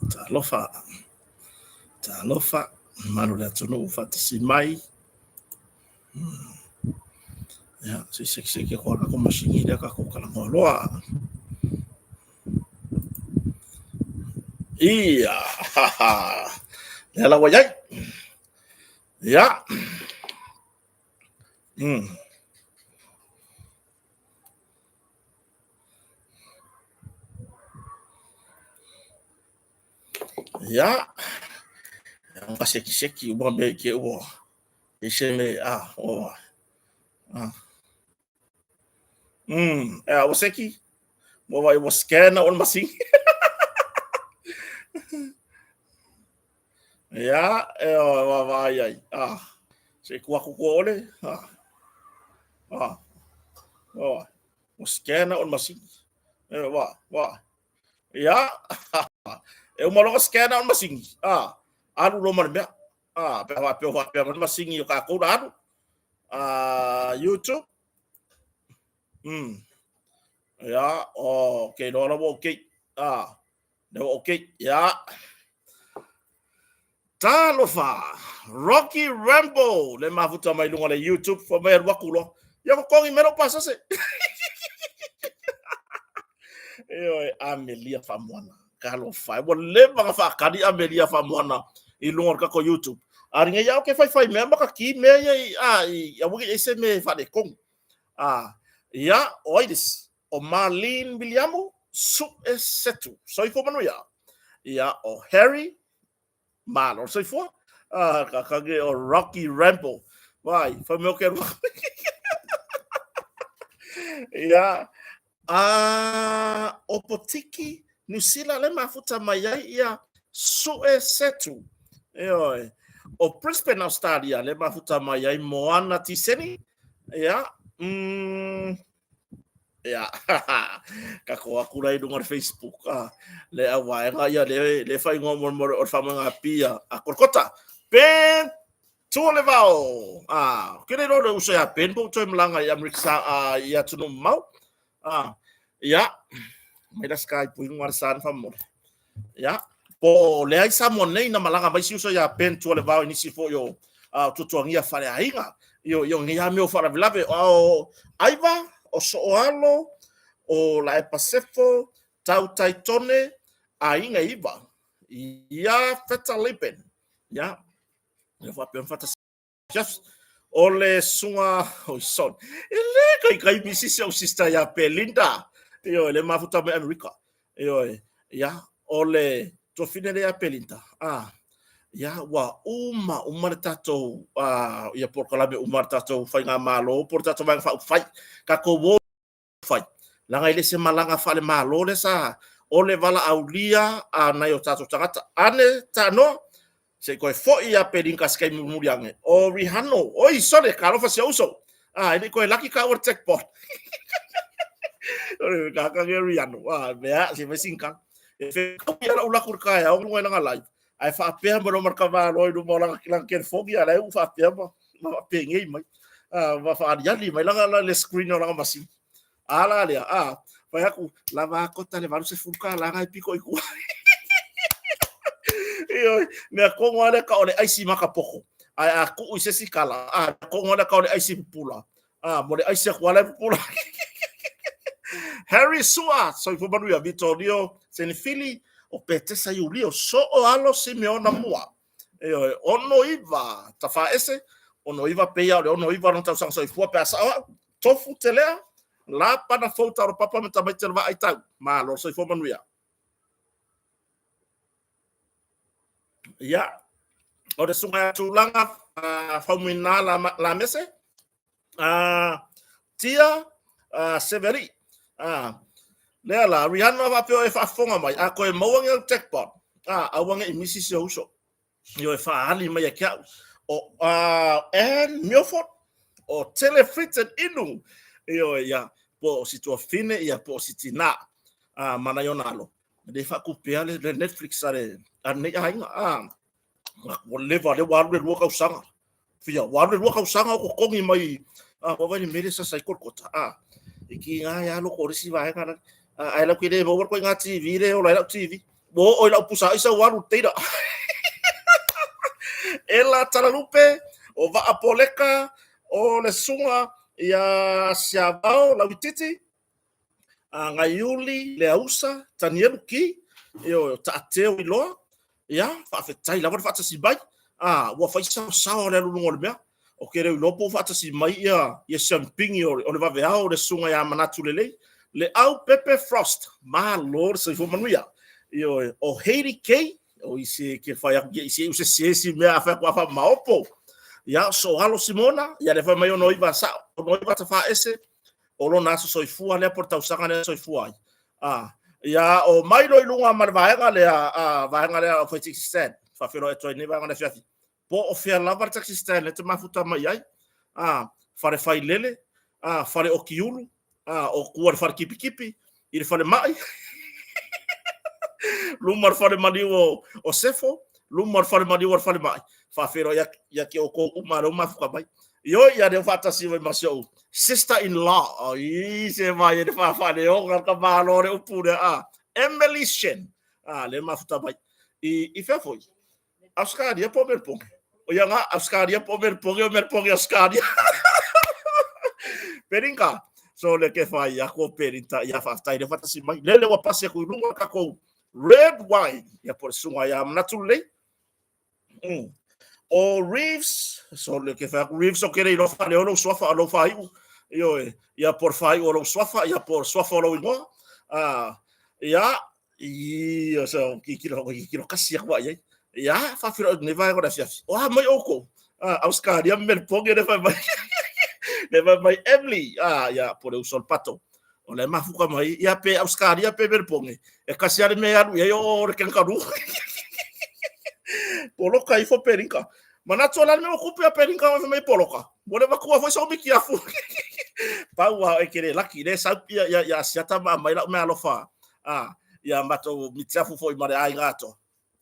Talofa, talofa, mamalu le atunuu faatasi mai. Ia, se i sekiseki atu lava tatou masini lea tatou talanoa loa. Ia, lea la ua i ai. Ia. Ia, ua sekiseki uma mea i te ua i se mea a o a. E ua seki, ua vai ua scan au o le masini. Ia, e o vaavaai ai. Ah, se i atu tua ole. Ah. Ah. Oh. Ua scan au o le masini. E wa, wa. Ia, e uma loa scan au o le masini. Ah, alu loa ma le mea. Ah, pe a faapea faapea mai le masini o tatou la alu. Ah, YouTube. Ia, oh, okay, loa la ua okay. Ah, lea ua okay. Ia. Talofa! Rocky Rambo! Le mafuta mai luga le YouTube, fa mai alu atu loa. Ia totogi mai lou pasese. Ioe, Amelia Faamoana. Talofa, ua leva na faatali Amelia Faamoana i luga o le tatou YouTube. A lenei au ke faifai mea ma ka ki mea ia i, a, i, aua ne i ai se mea e faaletonu. A, ia, o ai le isi? O Marlene Miliamu Su'e Setu. Soifua manuia. Ia, o Harry Malo le soifua. Ah, ka kange o Rocky Rambo. Vai, fai mai o ke rua. Ia, ah, o Potiki, New Zealand le mafuta mai ai ia Su'e Setu. Ioe. O Brisbane, Australia le mafuta mai ai Moana Tiseni. Ia, Ia, ka ko aku la i lunga o le Facebook, ah, le au vaega ia le, le whaingoa mo mo o le whamoenga pia a Kolkota. Ben tua le vao. Ah, ke le le uso ia Ben po toe malanga i Amerika sa ah, i atunuu mamao. Ah, ia, mai la Skype pui ngā san whamore. Ia, po o leai Samoa nei na malaga mai si uso ia Ben Tualevao i nisi foi o o tuatuagia faleaiga. Io io ngai a mea o faalavelave o Aiva, o Sooalo, o Laepa Sefo, Tautai Tone, aiga e iva. Ia Feta Liben. Ia, ia faapea ona faatasi Just o le suga oi sorry e le kaikai misi si au sister ia Belinda ioe le mafuta mai Amerika ioe ia o le tuafine le ia Belinda ah ia ua uma uma le tatou ah ia polokalame uma le tatou faigamalo po le tatou vaega faaupufai tatou o fai. Laga e le se malaga faale-Malo lea sa o le valaaulia a nai o tatou tagata. Ane tanoa, se i toe foi ia Pelinka se taimi mulimuli ane. O Rihano, oi sole, talofa si ou uso. Ah, e le i toe laki tāua le jackpot. O le kaka ke Rihano. Ah, mea, se mai singkang. E whekau ia lau laku le taeao, lunga i langa live. Ae faapea mai loa ma le tamaloa i luma o lana, lana telefoni, a la e ua faapea ma, ma faapengei mai. Ah, ma faaliali mai lana la le screen o lana masini. A la lea, a, fai atu, lava a kota le $80 na e piko i tua. Ioe, mea tonu lava lea ka o le aisi makapoko. Ae a tuu i se isi kala, a, mea tonu lava lea ka o le aisi pupula. A, mo le aisi atu lava la e pupula. Harry Sua, soifua manuia, Vitolio Senefili, o Petesa Iulio, Soo Alo Simeona Mua. Ioe, 69 Tafaese, 69 pei lava o le 69 lona tausaga soifua pe a sao au. Tofu Telea, Lapana Fou Taulapapa ma Tamaiti o le Vaa Aitau. Malo le soifua manuia. Ia, o le susuga ia Tulaga Faumuina Lamese, Tia Severi, lea la, Rihanna faapea e faafofoga mai, a toe maua ni au jackpot, aua ne i misi si ou uso. Ioe, faaali mai ia te au. O Ann Milford, o Tele Fritz Inu, ioe, ia, po o si tuafine, ia, po o si tinā, ma nai ona alo. E le faatupea le, le Netflix a le, a lenei aiga. Ah, ua leva, lea ua alu le 2 tausaga. Fia, ua alu le 2 tausaga o totogi mai, ah, ua vai le mele sasa i Kolkota. Ah, e ki ngā ia loko o le isi vaega la. Ah, ai lau ke le maua le koe ngā TV le ola ai lau TV. Ua oo i lau pusa aisa ua alu teira. Ela Talalupe, o Vaa Poleka, o le susuga ia Siavao Lauititi, a Gaiuli Leausa Tanielu Ki, ioe, o Taateo Iloa, ia, faafetai lava le faatasi mai. A, ua fai saosaoa le alu i luga o le mea. Ou te le iloa po ua faatasi mai ia siampigi o le vaveao le susuga ia Manatu Lelei, Leau Pepe Frost, malo le soifua manuia. Ioe, o Hailey Kay, o isi ke fai aku ke isi u se se si mea a fai aku a fa maopo. Ia, Soalo Simona, ia le fai mai ono iva sa, ono iva ta fa ese, o lona aso soifua lea po o le tausaga lea soifua ai. A, ia, o mai loa i luga ma le vaega lea, a, vaega lea o fai taxi stand, faafeiloai atu ai nei vaega o le afiafi. Po o fea lava le taxi stand lea e te mafuta mai ai, a, fale failele, a, fale okiulu, a, o tua i le fale kipikipi, i le falemai, luma o le fale maliu o Sefo, luma o le fale maliu o le falemai, faafeiloai atu ia te outou uma lea ua mafuta mai. Ioe, ia lea ua faatasi mai ma si ou sister in law. Oi, se mai e le faafaaleoga ka malo le upu lea. A, Emily Shen. A, lea mafuta mai. I fea foi? Ausetalia po o Melbourne? O ia nga Ausetalia po o Melbourne, o Melbourne Ausetalia. Peringa. So le ke whai aku o Perinta ia faafetai le faatasi mai. Lele ua pasi aku i lunga takou red wine. Ia po le susuga ia Manatu Lelei. O Reeves, so le ke whai aku Reeves o kere i lofa le olo suafa o lou whaiu. Ioe, ia po le whaiu o lou suafa, ia po le suafa o lou ingoa. Ia, Ia, so, ki kilo, ki kilo kasi aku ai ai. Ia, whawhira nei vaega o le afiafi. O a mai oukou. Ah, Australia me Melbourne le whai mai. Le whai mai Emily. Ah, ia, po le uso o le pato. O le mafuka mai, ia pe Australia pe Melbourne. E kasi ale me alu ia o le kenkaru. Poloka ifo perinka. Manatu o le mea ua kupu ia perinka o mai poloka. Mo le matua foi so miki afu. Pau a e kere laki le sau ia ia ia siata ma mai lau mea alofa. A, ia matou mitiafu foi ma le aiga atoa.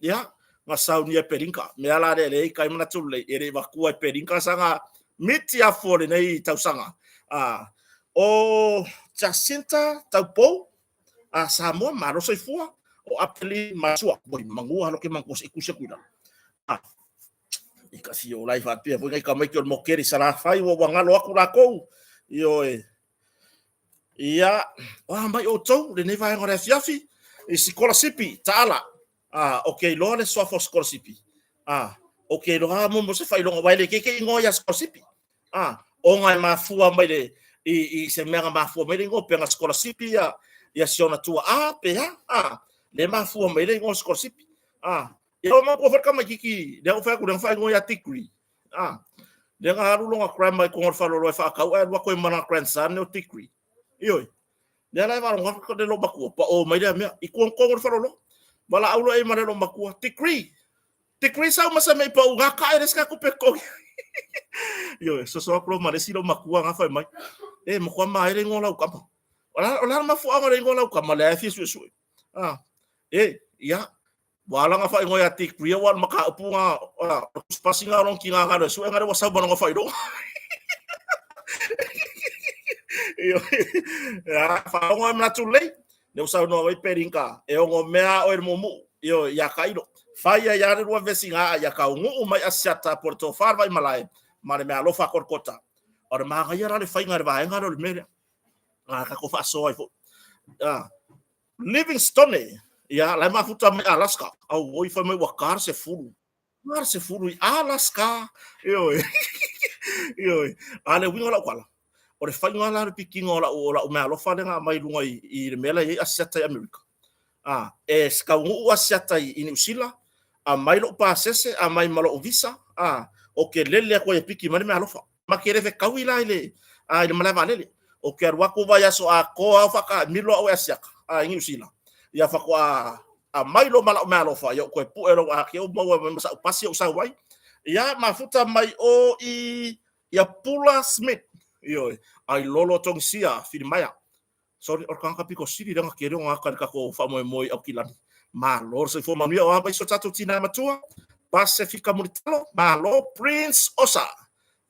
Ia, na saunia e Perinka. Mea la lea lei kai manatu lelei, e le i matua e Perinka saga mitiafu o lenei tausaga. A, o Jacinta Taupou, a Samoa, malo soifua, o Apeli Masua, oi, mangua halo ke mangua se ikusi aku i lalo. A, i ka si o lai faapea foi ngai tamaiti o le mokeri Salafai ua ua galo aku lakou. Ioe, Ia, o a mai outou lenei vaega o le afiafi, i sikolasipi, taala. A, o ke iloa le suafa o sikolasipi. A, o ke iloa mo mo se faailoga, aua e le keikei ingoa ia sikolasipi. A, ona e mafua mai le, i se mea na mafua mai le ingoa, pe na sikolasipi ia, ia si ona tuaa, pe a, a, le mafua mai le ingoa o sikolasipi. A, ia o matua foi le tamaititi, lea ua fai atu, lea na faaigoa ia degree. Ah, lea na alu lona grandma i totonu o le faleoloa e faatau ae alu atu ai ma lana grandson o degree. Ioe. Lea la e faalogo atu le loomatua, pao mai lea mea i totonu o le faleoloa. Valaau loa i ai ma le loomatua, degree. Degree sau ma se mea i pau gata e le isi ka tupe totogi. Ioe, soso atu loa ma le isi loomatua na fai mai, e matua maea le igoa o lau tama. O le a le mafuaaga o le igoa o lau tama lea e fia suesue. Ah, e, ia, Ua ala ona faaigoa ia Dick Greer ua o le mataupu na o le tusipasi na o lona tina na alu e sue na lea ua sau ma lona faailoga. Ia, faalogo e manatu lelei. Lea ua saunoa mai Pelinka, e ono mea oe le muumuu, ioe, ia Kailo. Fai ai lava le lua vesiga a ia taunuu mai Asiata po o le tofa le Vaimalae ma le meaalofa a Kolokota. O le manaia la le faiga i le vaega lea o le mea lea. A tatou faasoa ai foi. Livingstone, ia, la e mafuta mai Alaska. Auoi, fai mai ua ta le 10. Ta le 10 i Alaska. Ioe. Ioe. A le uiga o lau tala, o le faiga la o le pikiina o lau, o lau meaalofa lea na aumai i luga i le mea la e i ai Asiata i Amerika. A, e taunuu Asiata i Niu Sila, aumai lou pasese, aumai ma lou visa, a, ou te lele atu ai e piki mai le meaalofa. Ma te le fetaui la i le, a, i le malae vaalele. Ou te alu atu vaiaso atoa o faataamilo au e Asiata, a, i Niu Sila. Ia faatoa aumai loa ma lau meaalofa, ia ou toe pue loa a te maua mai ma sa'u pasi ou sau ai. Ia mafuta mai o i ia Pula Smith, ioe, ai Lolo Togisia Filimaea. Sorry, o le tagata pito sili lea ona tele ona ata i le tatou faamoemoe i Aukilani. Malo le soifua manuia o a mai si o tatou tina matua. Pasefika Mulitalo, malo Prince Osa.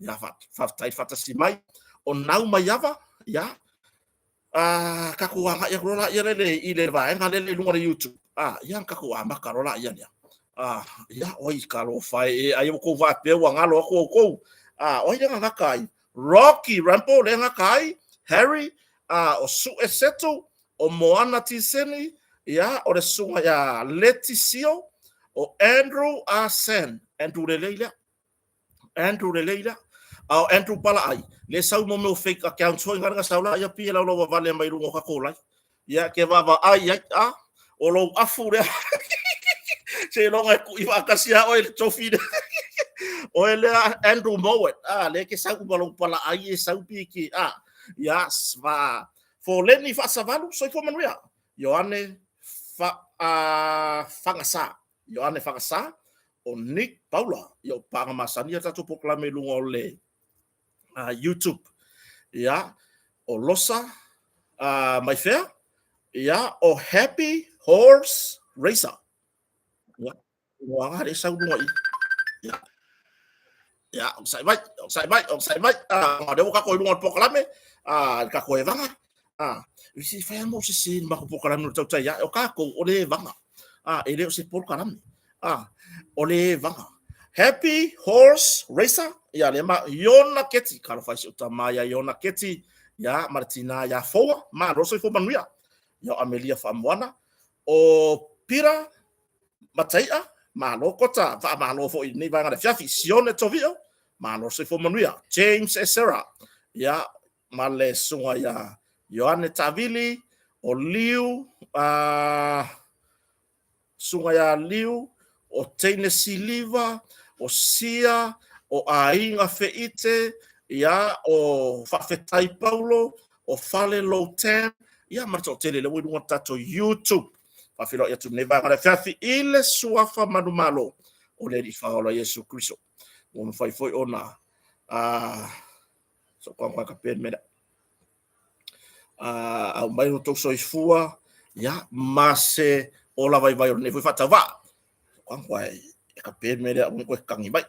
Ia, faafetai faatasi mai. O Nau Maiava, ia, tatou agai atu loa laia lele i le vaega lele i luga o le YouTube. A, ia na tatou amata loa laia lea. A, ia, oi, talofa e, ai ua tou faapea ua galo atu outou. A, o ai lea na gata ai? Rocky Rampo lea na gata ai, Harry, a, o Sue Setu, o Moana Tiseni, ia, o le susuga ia Leti Sio, o Andrew A. Sen, Andrew Lelei lea. Andrew Lelei lea. A o Andrew Palaai, le sau mo mea o fake accounts foi ngana sau la ia pia lau lau vale mai luga o tatou live. Ia ke vaavaai ai, a, o lou afu lea. Seiloga e ku'i faatasi lava oe i le tofi lea. Oe lea Andrew Mowat, a, lea e te sau ma lou palaai e sau pi ke, a, ia, va, Foleni Faasavalu, soifua manuia. Ioane fa, a, Fagasa, Ioane Fagasa, o Nick Paula, ia o paaga masani ia tatou polokalame i luga o le YouTube. Ia, o Losa Maifea, ia, o Happy Horse Racer. Ia, ua aga le sau luga i. Ia, ia, o sai mai, o sai mai, o sai mai. Ah, o lea ua tatou i luga o le polokalame, ah, le tatou evaga. Ah, i se whai mo se se ma ko polokalame o tautai ia, o tatou o le evaga. Ah, e le o se polokalame. Ah, o le evaga. Happy Horse Racer, ia le ma Iona Keti, ka alofa i si o tama ia Iona Keti, ia ma le tina ia Foa, ma roso i fo manuia. Ia o Amelia Faamoana, o Pira Mataia, malo kota, faamalo foi i lenei vaega o le afiafi. Sione Tovio, malo soifua manuia. James Esera, ia, ma le susuga ia Ioane Taavili, o Liu, susuga ia Liu, o Teine Siliva, o Sia, o Aiga Feite, ia, o Faafetai Paulo, o Fale Loutan, ia, ma le toatele lea ua i luga o le tatou YouTube. Faafeiloai atu lenei vaega o le afiafi i le suafa manumalo o le Alii Faaola Iesu Keriso. Ua mafai foi ona so kwa kwa ka pen mea aumai lo tou soifua ia ma se ola vaivai o lenei foi faatauvaa. Kwa kwa e ka pen mea lea ua koe kangi mai.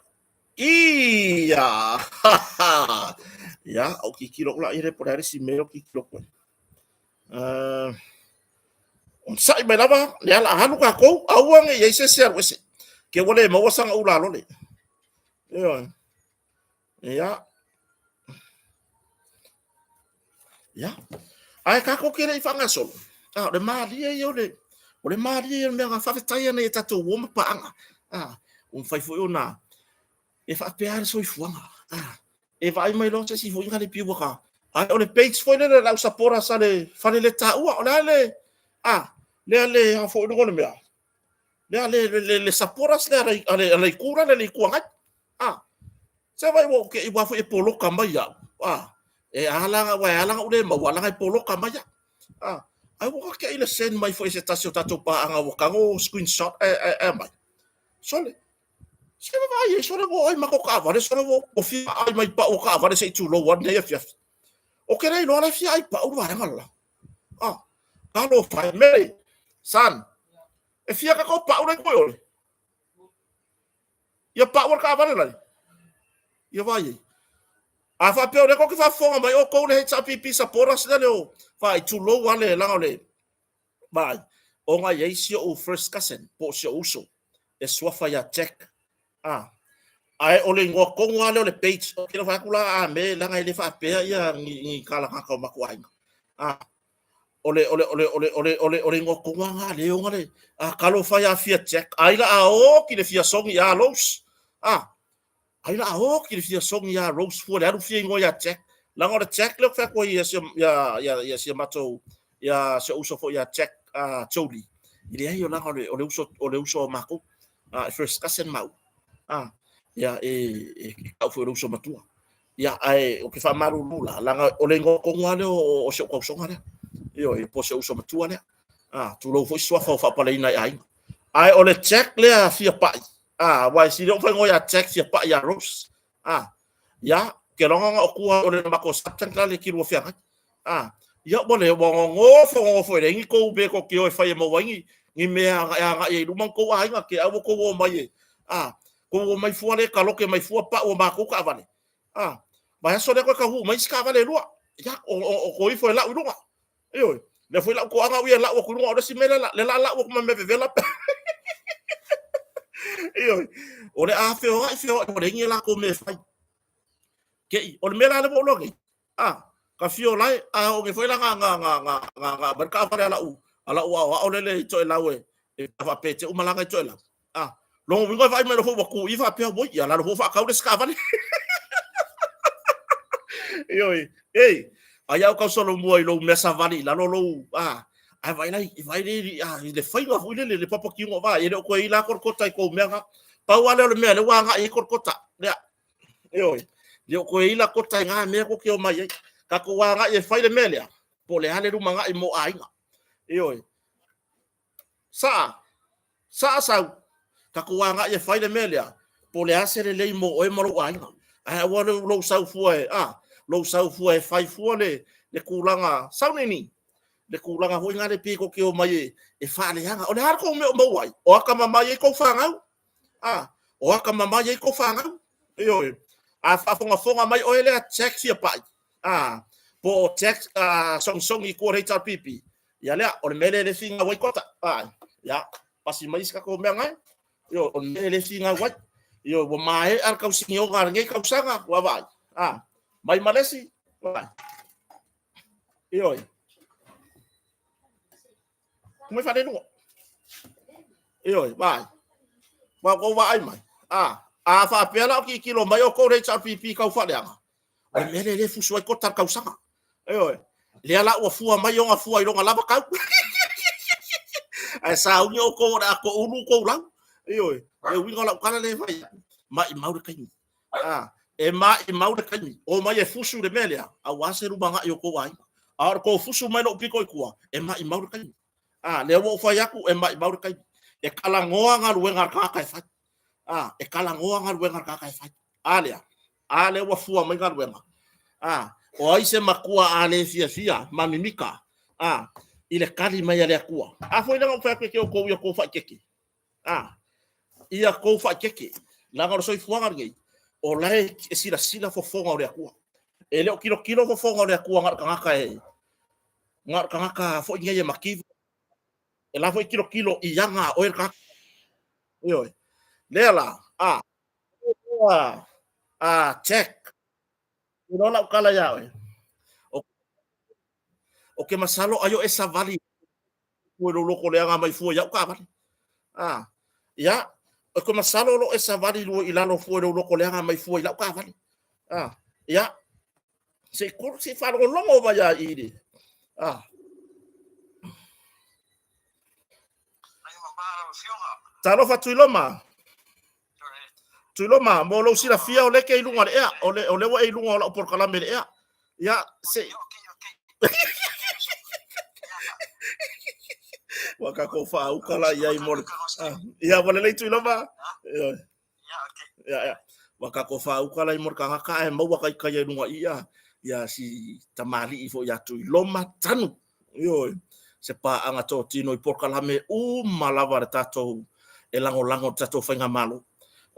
Ia! Ia, o kikilo kula i le po le ale si mea o kikilo koe. Onosai mai lava, le ala alu kākou, aua ne i ai se isi e alu ese. Ke ua le maua sana ula lole. Ioe. Ia. Ia. Ae kākou ke le i faagasolo. A, o le malie ia o le, o le malie ia o le mea na faafetai ana i a tatou uo ma paaga. A, ua mafai foi ona e faapea le soifuaga. A, e vaai mai loa se isi foi na le piua ka. Ae o le page foi lele le au supporters a le fale le taua, o le a le, a, lea le a foi luga o le mea. Lea le, le, le supporters lea a le, a le itu la le le itu agai. A, se vai ua ke i wa foi e poloka mai au. A, e ala wa e ala u le maua langa e poloka mai au. A, ai ua ke i le send mai foi se tasi o tatou paaga ua tago screenshot e, e, e mai. Sole, Se vaai ai, sole ua oi ma ko kaavale, sole ua ua fia ai mai pau o kaavale se i tulou a lenei afiafi. O ke le iloa la e fia ai pau le vaega le la. Ah, talofa e, Mary, son, e fia tatou pau lai koe ole. Ia pau o le kaavale lai. Ia vaai ai. A faapea o lea tou te faafofoga mai outou le HRPP supporters lea le o vaai tulou a le laga o le Vaai, ona e i ai si ou first cousin, po o si ou uso, e suafa ia Jack. A, ae o le igoa tonu lava lea o le page, ou te le fai atu la a me, leaga e le faapea ia ni, ni kalakaka o matou aiga. A, o le, o le, o le, o le, o le, o le, o le igoa tonu lava lena lea e ona le, a talofa ia fia Jack, ai la a oti le fia sogi ia Rose. A, Ai la a oti le fia sogi ia Rose fua le alu fia igoa ia Jack. Leaga o le Jack lea ou te fai atu ai ia si ia ia ia si a matou ia si ou uso foi ia Jack Jolie. E leai o leaga o le o le uso o le uso a makou. E first cousin maua. Ia e e tau foi o le uso matua. Ia ae ou te faamalulu la leaga o le igoa tonu lava lea o o si ou tausoga lea. Ioe, po o si ou uso matua lea. Tulou foi suafa o faapaleina i aiga. Ae o le Jack lea fia pai. Aua e sili ou faaigoa ia Jack fia pai ia Rose. Ia, ke loga ona o tua o le matou subject la le kilua feagai. Ia ua le ua nonofo nonofo e leai ni tou mea tou te o e fai e maua ai ni ni mea e agai ai i luma ni tou aiga ke a ua tou o mai e tou o mai fua le kaloke mai fua pau o matou taavale. Vaiaso lea toe taunuu mai isi taavale e lua. Ia, o, o, o tou ifo e lau i luga. Ioe. Lea foi lau toaga au ia lau atu i luga o le isi mea lea, le la lau atu ma mea vevela. Ioe, o le a feoai feoai ua leai ni latou mea e fai. Kei, o le mea la lea ua ou iloa nei, a, ka fio lae, a oo nei foi la na na na na na na aumai le taavale a lau aoao lele i Toelau e e faapea e te uma malaga i Toelau. A, lona uiga e vaai mai loa foi ua tu i faapea, oi, ia lalo foi ua faatau le isi taavale. Ioe, ei, ai au tau solomua i lou mea savali i lalo lou, a, ae vaai lai, vaai le, a, i le faiga foi lele, le papatiuga o vaai, e le o toe i la Kolokota i kou mea na. Pau lava lea o le mea lea ua agai ai Kolokota, lea. Ioe, le o toe i la kota i ngā mea ko te omai ai. Tatou agai e fai le mea lea, po o le a le lumanai mo aiga. Ioe, Saa, saa sau, tatou agai e fai le mea lea, po o le a se lelei mo oe ma lou aiga. Ae aua lou sau fua e, a, lou sau fua e fai fua le, le tulaga, sau nini, le tulaga foi lena le pei tou te omai e, e faaleaga. O le a le tou mea o maua ai? O atamamai ai tou fanau. A, o atamamai ai tou fanau. Ioe. A faafogafoga mai oe lea Jack Fiapai, a, po o Jack Sogisogi i tua o le HRPP, Ia lea, o le mea lea e le finau ai Kota. Ai, ia, pasi mai isi tatou mea nai. Io, o le mea e le finau ai. Io, ua maea le tausinioga a lenei tausaga, ua vaai. A, mai ma le isi, vaai. Ioe. Mai faaleluga. Ioe, vaai. Ua kou vaai mai. A, a faapea la o tilotilo mai outou le HRPP tau faaleaga, o le mea lea e le fusu ai Kota le tausaga. Ioe. Lea la ua fua mai ona fua i lona lava tau. Ae sauni outou o le a toulu tou lau. Ioe. O le uiga o lau tala lea e fai atu, maimau le taimi. A, e maimau le taimi. Omai e fusu le mea lea, aua se lumanai o tou aiga. A o le tou fusu mai lou pito i tua, e maimau le taimi. A, lea ua ou fai atu, e maimau le taimi. E talanoa galuega a le tagata e fai. A, e talanoa galuega a le tagata e fai. A lea, a lea ua fua mai galuega. A, o ai se matua a le fiafia ma mimika, a, i le tali mai a le Atua. A foi lea na ou fai atu e te outou ia tou faaeteete. A, ia tou faaeteete, leaga o le soifuaga lenei, o la e silasila fofoga o le Atua. E le o tilotilo fofoga o le Atua na o le tagata e, na o le tagata foi nei e mativa. E la foi tilotilo i aga a oe le tagata. Ioe. Lea la, a, a, Jack, iloa lau tala iā oe. O ke masalo ai o e savali fua i lou loko leaga mai fua i au taavale. A, ia, o ke masalo o lo e savali lua i lalo fua i lou loko leaga mai fua i lau taavale. A, ia, se i kolu, se i faalogologo mai a i le. A. Talofa Tuiloma. Tuiloma, mo lou silafia o lea e i luga o le ea, o le, o lea ua e i luga o lau polokalame i le ea. Ia, se... Ua tatou faauka la i ai mo le... Ia, ua lelei Tuiloma. Ia, ia. Ua tatou faauka la i mo le tagata ae maua taitai ai luga i ia, ia si tamalii foi ia Tuiloma Tanu. Ioe, se paaga totino i polokalame uma lava a le tatou e lagolago i le tatou faigamalo.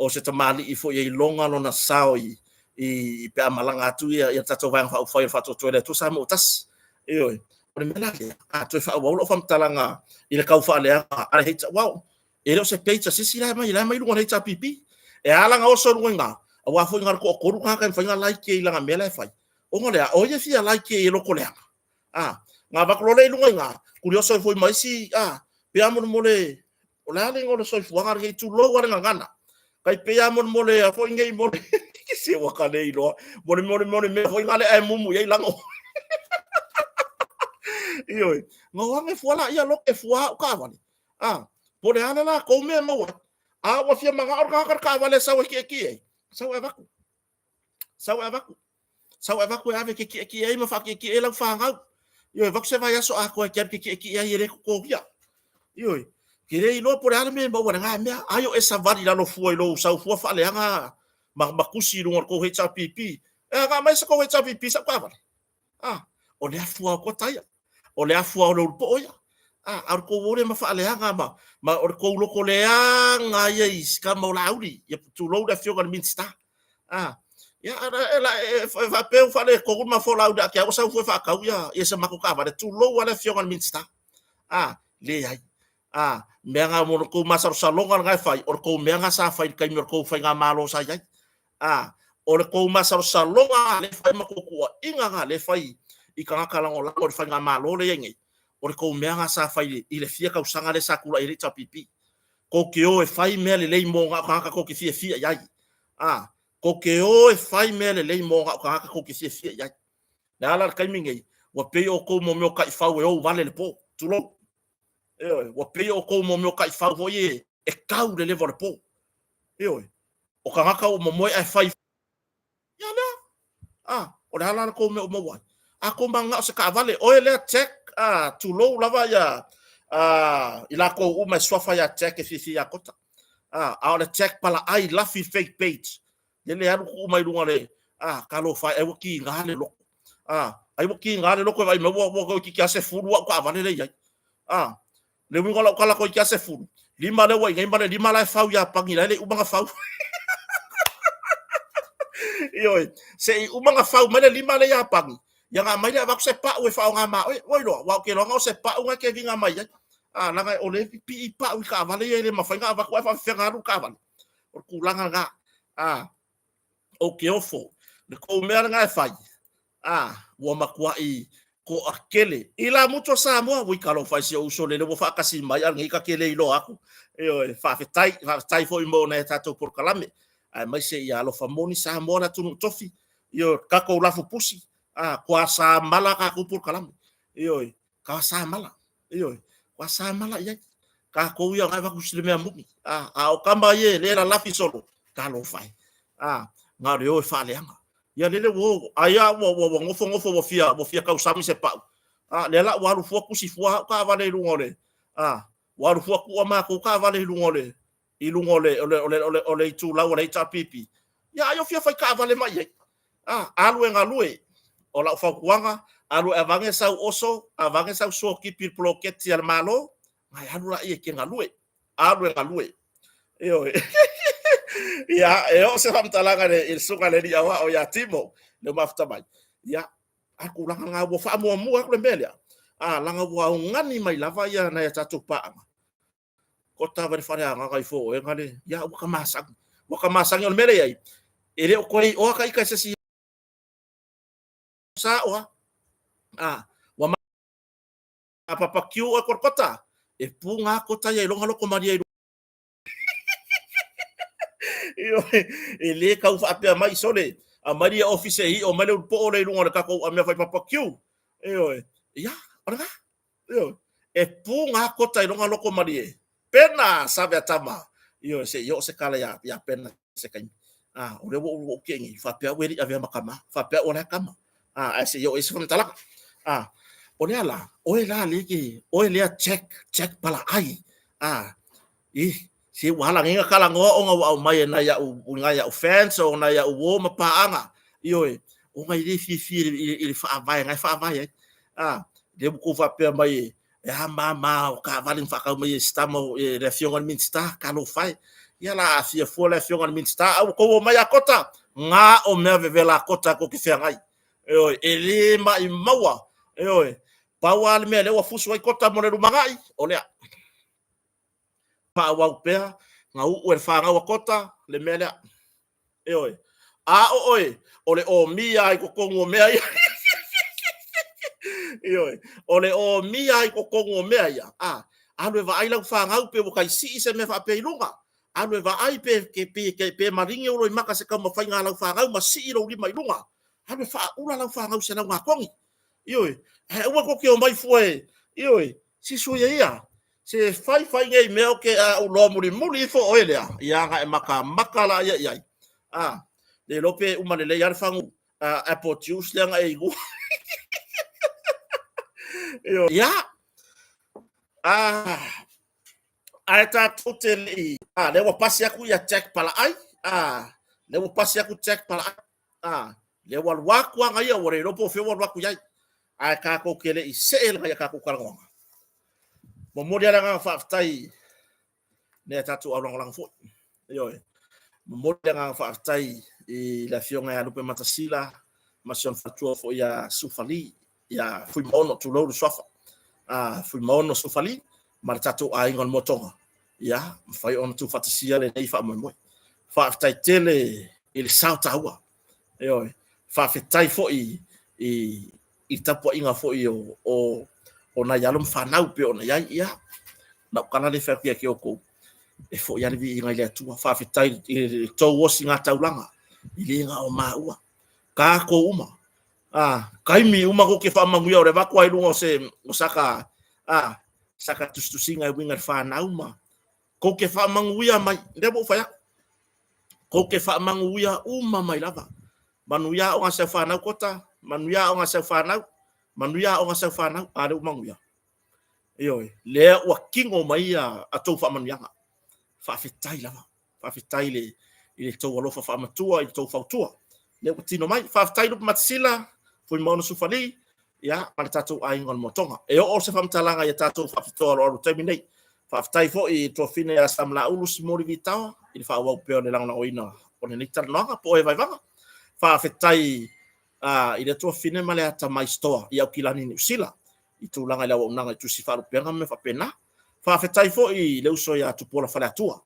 O se tamalii foi e iloga lona sao i, i pe a malaga atu ia, ia le tatou Vaega Faaupufai o le Faatuatua i le Atua Samoa ua tasi. Ioe, o le mea la lea, a toe faaauau lau faamatalaga i le tau faaleaga a le HR, wow, e le o se page a se isi la e aumai, la e aumai i luga o le HRPP. E ala ona oso i luga i ina, aua foi na o le toatolu tagata e mafai ona like i lana mea la e fai. Ona o le a? O ai e fia like i loko leaga? A, na avatu loa lea i luga i ina, tuli oso ai foi ma isi, a, pe a molemole, o le a le igoa o le soifuaga lenei, tulou lava le gagana. Tai pei lava molemole a foi nei mole, se ua ka le iloa, mole mole mole mea foi na lea e mumu i ai lago. Ioe, na o age fua la ia loke fua au taavale. A, po o le a le latou mea e maua ai. A ua fia manao le tagata i le taavale e sau e tietie ai, sau e avatu. Sau e avatu. Sau e avatu e ave ke kiekie ai ma faakiekie ai lau fanau. Ioe, avatu se vaiaso atoa e te alu ke kiekie ai e le totogia. Ioe, ke le iloa po o le a le mea e maua i lena mea. Ai o e savali i lalo fua i lou sau fua faaleaga ma, ma tusi i luga o le tou HRPP. E agai mai se tou HRPP i sau taavale. A, o le afu lava o Kota ia. O le afu lava o le Ulupo'o ia. A, a o le tou o lea ma faaleaga ma, ma o le tou loko leaga ia i si tama o Laauli, ia tulou le Afioga i le Minisita. A, Ia, e faapea ua faaletonu le mafolau i le ate ua sau fua e faatau ia se matou taavale, tulou lava le Afioga i le Minisita. A, leai. A, mea na mo le tou masalosaloga lena e fai, o le tou mea lena sa fai i le taimi o le tou faigamalo sa i ai. A, o le tou masalosaloga lea e fai ma tou tuuaiga na lea e fai i tagata lagolago i le faigamalo lea e i ai nei, o le tou mea lena sa fai i le fia tausaga lea sa tulai ai le HRPP. Tou te o e fai mea lelei mo na o tagata tou te fiafia i ai. A, tou te o e fai mea lelei mo na o tagata tou te fiafia i ai. Le a la le taimi nei, ua pei outou mo mea o taifau e ou vale i le po, tulou. Ioe, ua pei outou mo mea o taifau foi e, e tau le leva o le po. Ioe, o tagata ua momoe ae fai. Ia lea, a, o le a la le tou mea o maua ai? A tou mananao se taavale, oe lea Jack, a, tulou lava ia, a, i latou uma e suafa ia Jack e fiafia ia Kota. A, a o le Jack palaai lafi fake page. Lele alu tuu mai luga le, a, talofa e, ai ua tiga le loto. A, ai ua tiga le loto e vaai mai ua ua toeitiiti lava 10 au taavale lea e i ai. A, le uiga o lau tala toeitiiti lava 10, lima lea ua i inei ma le lima la e fau i Iapani la e le i uma ona fau. Ioe, se i uma ona fau mai le lima lea i Iapani, ia ona aumai lea avatu se pau e faaaoga ma oe. Ua iloa, aua ou te iloa na o se pau na e te viga mai ai. A, leaga o lea e pipii pau i taavale ia e le mafai ona avatu ae faapefea ona alu le taavale. O le tulaga lena. A, ou te ofo, le tou mea lena e fai, a, ua matuai toatele. I lamutu o Samoa, ui talofa e si ou uso lele ua faatasi mai, a o lenei ta te le iloa atu. Ioe, faafetai, faafetai foi mo nai a tatou polokalame, aemaise ia alofa moni Samoa le atunuu tofi, ioe, tatou lafupusi, a, toa sa mala tatou polokalame. Ioe, toa sa mala, ioe, toa sa mala i ai. Tatou ia o na e avatu i le mea moni. A, a o tama ia e le lalafi solo, talofa e. A, na o le o e faaleaga. Ia lele ua o, ai a ua, ua, ua nofo nofo ua fia, ua fia tausami se pau. A, lea la ua alu fua tusi fua au taavale i luga o le, a, ua alu fua tuu a matou taavale i luga o le, i luga o le, o le, o le, o le, o le itulau a le HRPP. Ia ai o fia fai taavale mai i ai. A, alu e galue. O lau fautuaga, alu e aveane sau oso, aveane sau suotipi i le poloketi a le Malo, ae alu laia e te galue. Alu e galue. Ioe. Ia, e oo se faamatalaga i le susuga i le alii aoao ia Timo, le mafuta mai. Ia, a tulaga lena ua faamuamua atu le mea lea. A, leaga ua augani mai lava ia nai a tatou paaga. Kota va le fale agaga ifo o oe le, ia ua ka masani. Ua ka masani o le mea lea i ai. E le o toe iʻoa ka ita e se isi sa oa. A, ua ma papa kiu oe Kolokota, e pu ngā kota ia i longa loko malie i Ioe, e le tau faapea mai sole, aumai lia office e io mai le ulupo'o lea i luga o le tatou mea fai papa kiu. Ioe, ia, o lena. Ioe, e pu ngā kota i longa loko malie. Pena Saveatama. Ioe, se i oo se tala ia, ia Pena se taimi. A, o lea ua ou kē nei, faapea au e le i avea ma tama, faapea au o la e tama. A, ae se i oo i ai se faamatalaga. A, o lea la, oe la le ke, oe lea Jack, Jack Palaai. A, ih, se ua hala nei na talanoa ona ua aumai e nai au, nai au fans o nai au uo ma paaga. Ioe, ona e le fiafia i le, i le faavae na e faavae ai. A, lea ua tou faapea mai e, E a mama o taavale na faatau mai e si tama e le afioga i le Minisita, talofa e. Ia la aafia fua le afioga i le Minisita, a ua tou omai a Kota, na o mea vevela a Kota tou te feagai. Ioe, e le maʻimaua. Ioe, pau lava le mea lea ua fusu ai Kota mo le lumanai, o lea. Faaauau pea na uu e le fanau a Kota le mea lea. Ioe. A o oe, o le omia i totonu o mea ia. Ioe. O le omia i totonu o mea ia. A, alu e vaai lau fanau pe ua tai sii se mea faapea i luga. Alu e vaai pe, pe, pe, pe maligi ou loimata se taumafaiga a lau fanau ma sii lou lima i luga. Alu e faaula lau fanau se laugatogi. Ioe, ae aua tou te omai fua e, ioe, se soia ia, se fai fai nei mea o ke a ou loa mulimuli ifo oe lea, ia na e makamaka la ia i ai. A, le iloa pe uma lelei lava le fagu apple juice lea na e inua. Ioe, ia, a, ae tatou te le i, a, lea ua pasi atu ia Jack Palaai, a, lea ua pasi atu Jack Palaai, A, lea ua alu atu aga ia, ua le iloa po o fea ua alu atu i ai. Ae tatou te le i see lava i a tatou talanoaga. Momoli lava le agaga faafetai nai a tatou aulagolago foi. Ioe. Momoli le agaga faafetai i le Afioga ia Lupematasila ma si ona faletua foi ia Sufali, ia Fuimaono, tulou le suafa, Fuimaono Sufali ma le tatou aiga o le Motoga, ia mafai ona tuufaatasia lenei faamoemoe. Faafetai tele i le sao taua. Ioe, faafetai foi i le tapuaiga foi o nai alo ma fanau pei ona i ai. Ia, na o tala lea e fai atu ia te outou, e foi lava le viiga i le Atua. Faafetai i le tou osiga taulaga, e le na o maua, tatou uma. Taimi uma tou te faamanuia o le avatu lava i luga o se o saka saka tusitusiga e uiga i le fanau ma tou te faamanuia mai. Lea ua ou fai atu, tou te faamanuia uma mai lava. Manuia aoga a si au fanau Kota, manuia aoga a si au fanau, manuia aoga a si au fanau, a lea ua manuia. Ioe, lea ua tino mai a tou faamanuiaga. Faafetai lava. Faafetai i le tou alofa faamatua, i le tou fautua. Lea ua tino mai. Faafetai Lupematasila, Fuimaono Sufali, ia, ma le tatou aiga o le Motoga. E oo se faamatalaga ia tatou faapitoa aloalo i le taimi nei. Faafetai foi i le tuafafine ia Samalaulu Simoli Vitaoa i le faaauau pea o le lagolagoina o lenei talanoaga po o e vaevaga. Faafetai i le tuafafine ma le atamai Stoa i Aukilani, Niu Sila i tulaga i le auaunaga i tusi faalupega ma mea faapena. Faafetai foi i le uso ia Tupuola Faleatua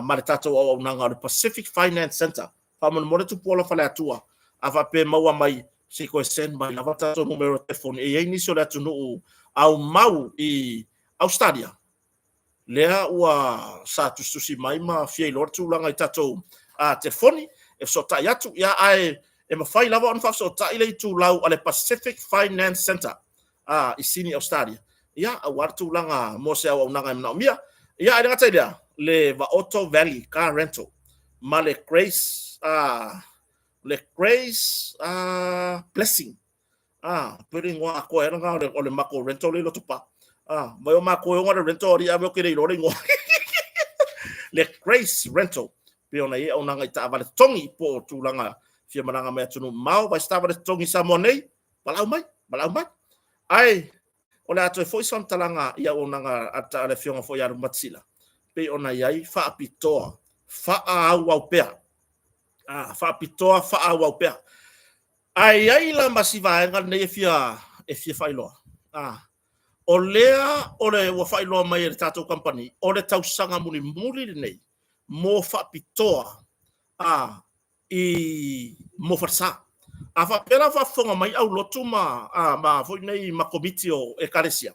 ma le tatou auaunaga o le Pacific Finance Center. Faamolemole Tupuola Faleatua, a faapea e maua mai, se i toe send mai lava le tatou numera o telefoni. E i ai nisi o le atunuu aumau i Ausetalia, lea ua sa tusitusi mai ma fia iloa le tulaga i tatou telefoni e fesootai atu. Ia, ae e mafai lava ona faafesootai le itulau a le Pacific Finance Centre i Sini, Ausetalia, ia, aua le tulaga mo se auaunaga e manaomia. Ia, ae le gata i lea, le Vaoto Valley Car Rental ma le Grace Blessing pei le igoa atoa ea lena o le matou rental le i Lotopa. Mai o matou e ona le rental alii ave ou te le iloa le igoa. Le Grace Rental pei ona i ai auaunaga i taavale totogi po o tulaga fia malaga mai atunuu mamao, vaai se taavale totogi i Samoa nei, valaau mai, valaau mai. Ae o le a toe foi se faamatalaga i auaunaga a le Afioga foi ia Lupematasila pei ona i ai faapitoa faaauau pea. Faapitoa faaauau pea. Ae i ai la ma si vaega lenei e fia faailoa. O lea o le ua faailoa mai e le tatou kamupani, o le tausaga mulimuli lenei mo faapitoa i mo falesa. A faapea la o faafofoga mai aulotu ma foi nei ma komiti o ekalesia,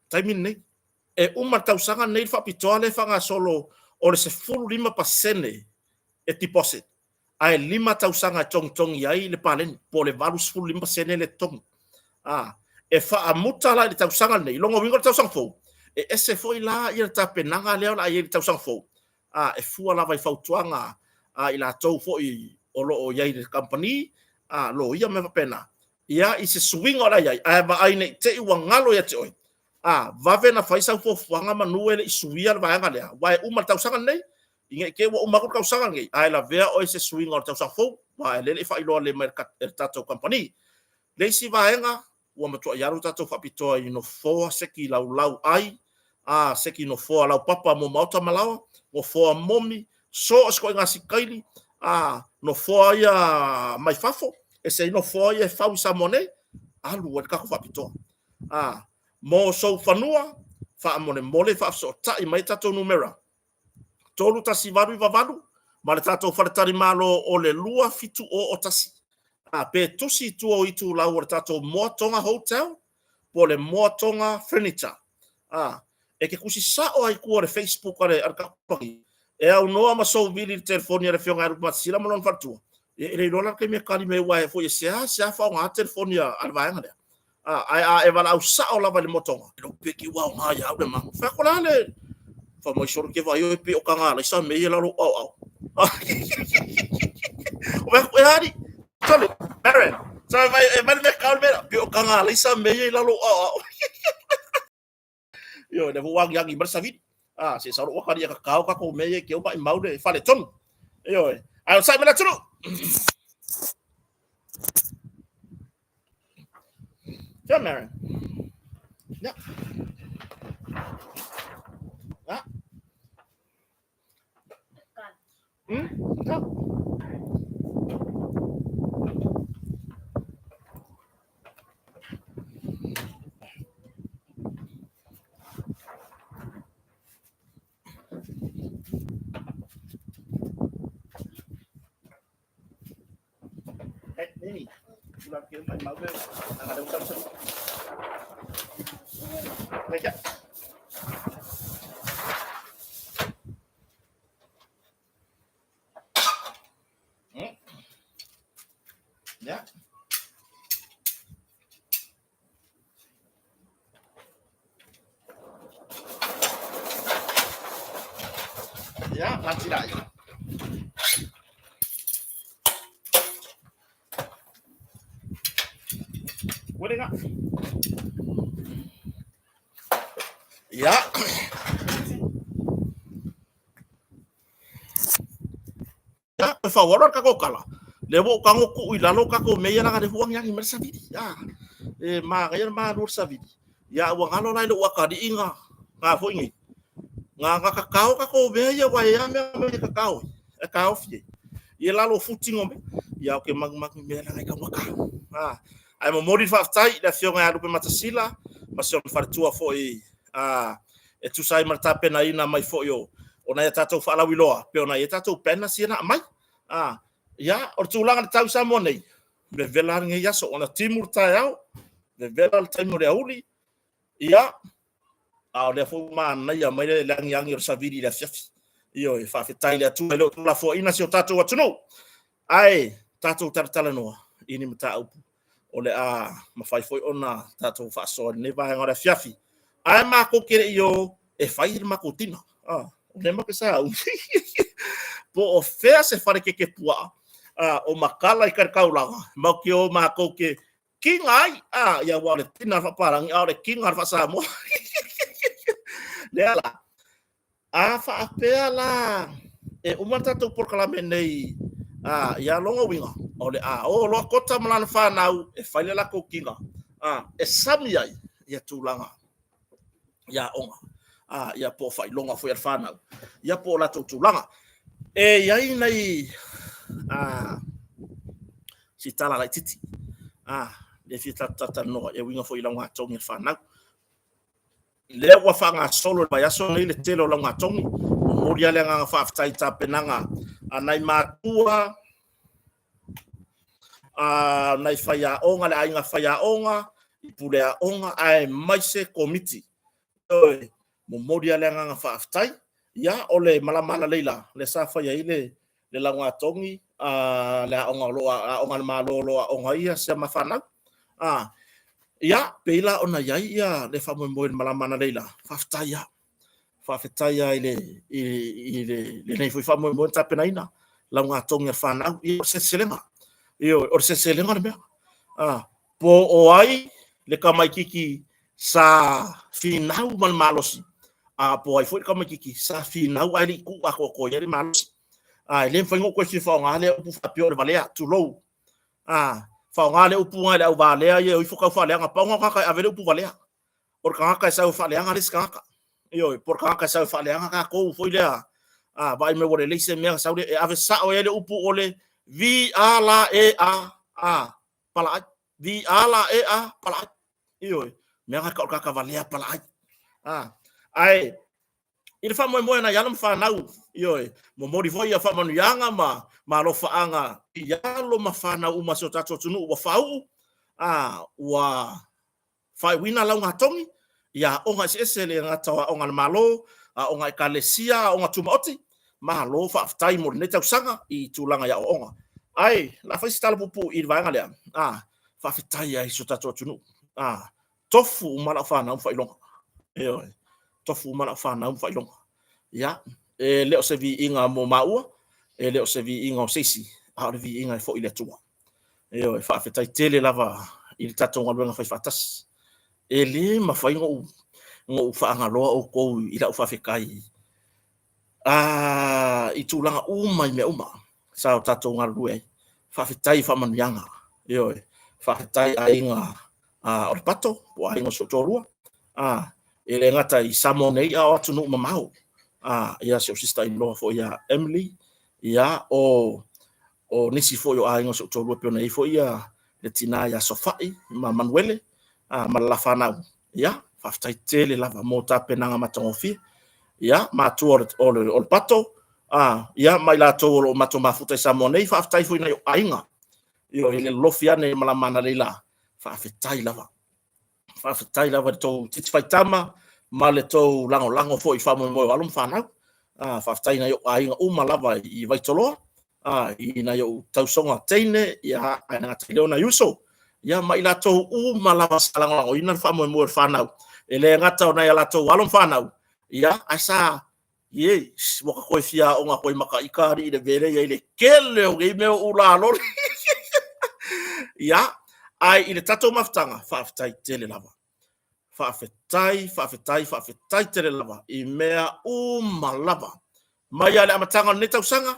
taimi lenei, e uma le tausaga lenei le faapitoa lea e faagasolo o le 15% e deposit, ae 5 tausaga e togitogi ai le paleni, po o le 85% le totogi. E faamuta la i le tausaga lenei, lona uiga o le tausaga fou, e ese foi la le tapenaga lea o le a i ai i le tausaga fou, e fua lava i fautuaga a i latou foi o lo o i ai i le kamupani, loia ma mea faapena, ia i se suiga o le a i ai, ae vaai ne i te i ua galo ia te oe, vave ona fai sau fuafuaga manu e le i suia le vaega lea, aua e uma le tausaga lenei, ina ne i te i ua uma atu le tausaga lenei, ae lavea oe i se suiga o le tausaga fou, aua o lea e le i faailoa lelei mai e le tatou kamupani. Le isi vaega, ua matuai alu tatou faapitoa i nofoa seki laulau ai, seki nofoa laupapa mo maota ma laoa, nofoa momi, so o se ituaiga sikaili, nofoa ia mai fafo, ese ai nofoa ia e fau i Samoa nei, alu ai le tatou faapitoa. Mo sou fanua, faamolemole faafesootai mai tatou numera 31898 ma le tatou faletalimalo o le 2701. Pe tusi i tua o itulau o le tatou Moa Tonga Hotel po o le Moa Tonga Furniture. E te tusi sao ai i tua o le Facebook a le kamupani e aunoa ma sou vili i le telefoni a le Afioga ia Lupematasila ma lona faletua. E le iloa la le taimi e tali mai ai, aua foi e seasea faaaoga telefoni a le vaega lea. Ae a e valaau sao lava i le Moa Tonga, e pe ki ua aoga ia au le mago. Fai atu la le fai mai solo ke vai oi pe o kanga lai sa me ia lalo au au. O vai atu e ari. Solo, Maren. Sa vai e mai me kau me pe o kanga lai sa me ia lalo au au. Io le ua agi agi mai savili. Se sa ua kari ka kau ka ko me ia ke o mai mau le fale tonu. Io e. Ai o sai me la tunu. Kia Maren. Ya. Ya. Ya. Yeah. Ia, lati lai. Boleh tak? Ia. Ia, e whawara ka kala. Le wo ka ngoku i lalo ka ko meia langa le huang yangi ma savili. Ia. E ma ga ma lu savili. Ia ua ngalo lai lo ua ka inga nga foi ngi. Nga nga kakao ka ko mea ia wa ia mea me kakao. E kao fie. Ia lalo futi ngome. Ia o ke mangu mangu mea langa i ka waka. Ah. Ai mo mori whaftai le afioga ia Lupe Matasila ma si ona faletua foi a e tusa ai ma le tapenaina mai foi o o nai a tatou faalauiloa pe ona i a tatou pena sia na aumai. A ia o le tulaga i le tau i Samoa nei, vevela lenei aso ona timu le taeao, vevela le taimi o le aoauli, ia a o lea foi ua manaia mai le agiagi o le savili i le afiafi. Ioe, faafetai i le Atua e le o tuulafoaiina si o tatou atunuu. Ae tatou talatalanoa i ni mataupu o le a mafai foi ona tatou faasoa i lenei vaega o le afiafi. Ae matou te le i o e fai le matou tina. Ah, o lea matou te sauni. Po o fea se fale keke puaa o Makala i kai le taulaga, matou te o matou te kiga ai. Ah, ia aua o le tina a le faapalagi, a o le kiga a le faasamoa. Lea la, A faapea la e uma le tatou polokalame nei a, ia lona uiga, o le a o loa Kota ma lana fanau e fai le latou kiga a, e sami ai ia tulaga i aoga a, ia po o faailoga foi a le fanau ia po o latou tulaga. E i ai nai a, si tala laitiiti a, lea e fia tatou talatalanoa e uiga foi i laugatogi a le fanau. Lea ua faagasolo i le vaiaso nei le tele o laugatogi. Momoli lava le agaga faafetai i tapenaga a nai matua, a nai faiaoga, le aiga faiaoga, i puleaoga aemaise komiti. Ioe, momoli lava le agaga faafetai. Ia, o le malama alalei la, lea sa fai ai le le laugatogi a le aoga o lo o aoga a le Malo o lo o aoga ai ia si ama fanau. A, ia, pei la ona i ai ia le faamoemoe i le malama analeila, faafetai lava. Faafetai lava i le, i, i le, lenei foi faamoemoe na tapenaina, laugatogi a le fanau, ia, o le seleselega. Ioe, o le seleselega le mea. A, po o ai le tamaititi sa finau ma le malosi, a po o ai foi le tamaititi sa finau ae le i tuu atoatoa i ai le malosi. A, e le mafai ona ou toe fia faaaoga lea upu faapea o le valea, tulou. A, faaaoga le upu lena i le au valea ia e o ifo tau faaleaga, pau lena o tagata e ave le upu valea. O le tagata e sau e faaleaga le isi tagata. Ioe, po o le tagata e sau e faaleaga tatou foi lea, a, vaai mai ua lelei se mea, sau lea e ave sao i ai le upu o le V-A-L-E-A, a, palaai. V-A-L-E-A, palaai. Ioe, mea na tau o le tagata valea palaai. A, ae i le faamoemoe a nai alo ma fanau, ioe, momoli foi ia faamanuiaga ma ma alofaaga i alo ma fanau uma a si o tatou atunuu ua faauu, a, ua faaiuina laugatogi i aoga eseese, e le gata o aoga a le Malo, aoga a Ekalesia, aoga tumaoti. Malo faafetai mo lenei tausaga i tulaga i aoaoga. Ae o le a fai se tala puupuu i le vaega lea, a, faafetai ai i si o tatou atunuu, a, tofu uma lau fanau ma faailoga. Ioe, tofu uma lau fanau ma faailoga. Ia, e le o se viiga mo maua, e le o se viiga o se isi, a o le viiga e foi i le Atua. Ioe, faafetai tele lava i le tatou galuega fai faatasi. E le mafai ona ou faagaloa outou i lau faafetai i tulaga uma i mea uma sa o tatou galulue ai. Faafetai i faamanuiaga. Ioe, faafetai aiga o le Pato, po o aiga o si ou toalua, e le gata i Samoa nei, a o atunuu mamao. Ia si ou sister-in-law foi ia Emily, ia o nisi foi o aiga o si ou toalua pei ona i ai foi ia le tina ia Sofai ma Manuele ma le la fanau. Ia, faafetai tele lava mo tapenaga matagofie. Ia, matua o le Pato, ia, ma i latou o lo o matou mafuta i Samoa nei, faafetai foi i nai ou aiga. Ioe, i le lolofi ane i malama analeila, faafetai lava. Faafetai lava i le tou titi faitama ma le tou lagolago foi i faamoemoe o alo ma fanau. Faafetai i nai ou aiga uma lava i Vaitoloa, i nai ou tausoga teine, ia, ae le gata i lea o nai uso, ia, ma i latou uma lava sa lagolagoina le faamoemoe o le fanau. E le gata o nai a latou alo ma fanau, ia, ae sa Ie, ua ta toe fia aoga atu ai ma ta ita alii i le mea lea e i ai le tele o nei mea o ulaloli. Ia, ae i le tatou mafutaga, faafetai tele lava. Faafetai, faafetai, faafetai tele lava i mea uma lava. Mai lava i le amataga o lenei tausaga,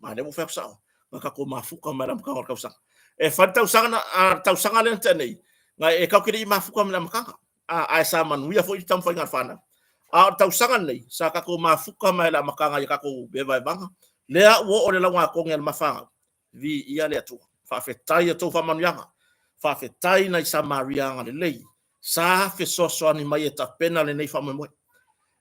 ma lea ua ou fai atu sao, na tatou mafuta mai le amataga o le tausaga. E fai le tausaga, le tausaga lea na tea nei, na e tatou te le i mafuta mai le amataga, ae sa manuia foi le taumafaiga a le fanau. A o le tausaga lenei, sa tatou mafuta mai le amataga i tatou vaevaevaga, lea ua oo i le laugatogi a le mafanau, viia le Atua. Faafetai i a outou faamanuiaga, faafetai nai Samaria agalelei sa fesoasoani mai e tapena lenei faamoemoe.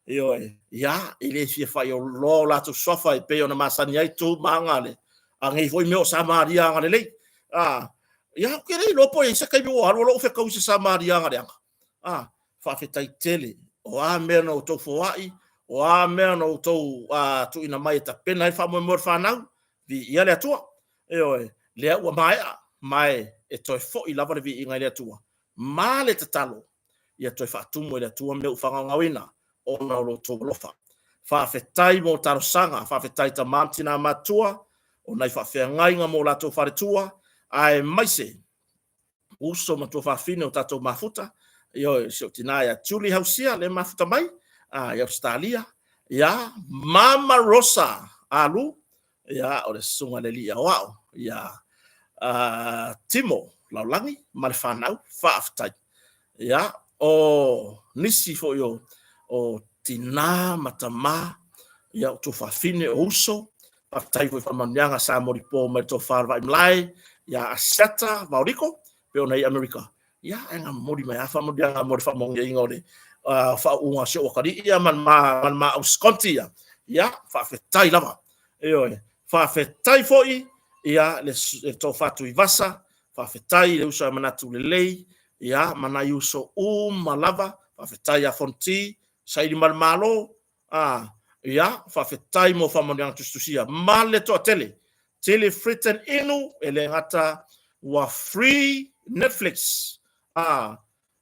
Ioe, ia, e le fia faailoa o latou suafa e pei ona masani ai tu ma aga a nei foi mea o Samaria agalelei. Ia, ou te le iloa po o i ai se taimi ua alu o lou fetaui i se Samaria agaleaga. Faafetai tele, o a mea na outou foai, o a mea na outou tuuina mai e tapena ai le faamoemoe o le fanau, viia le Atua. Ioe, lea ua maea, ma e toe foi lava le viiga i le Atua ma le tatalo ia toe faatumu e le Atua mea ua faagaogaoina ona o lo outou alofa. Faafetai mo talosaga, faafetai tama ma tina matutua o nai faafeagaiga mo latou faletua, aemaise uso ma tuafafine o tatou mafuta, ioe, si ou tina ia Julie Hausia le mafuta mai i Ausetalia, ia Mama Rosa Alu, ia o le susuga i le alii aoao ia Timo Laulagi ma le fanau, faafetai. Ia o nisi foi o tina ma tama, ia o tuafafine o uso, faafetai foi i faamanuiaga sa molipo mai le tofa o le Vaaimalae ia Asiata Vaoliko pei ona i Amerika, ia ae na momoli mai lava faamanuiaga mo le faamanuiaina o le faauuga o si ou atalii ia ma le ma auskonti ia. Ia, faafetai lava. Ioe, faafetai foi ia le tofa Tuivasa, faafetai i le uso a manatu lelei, ia ma nai uso uma lava, faafetai ia Fonoti, saili ma le Malo, ia, faafetai mo faamanuiaga tusitusia ma le toatele. Tele Fritten Inu, e le gata ua free Netflix,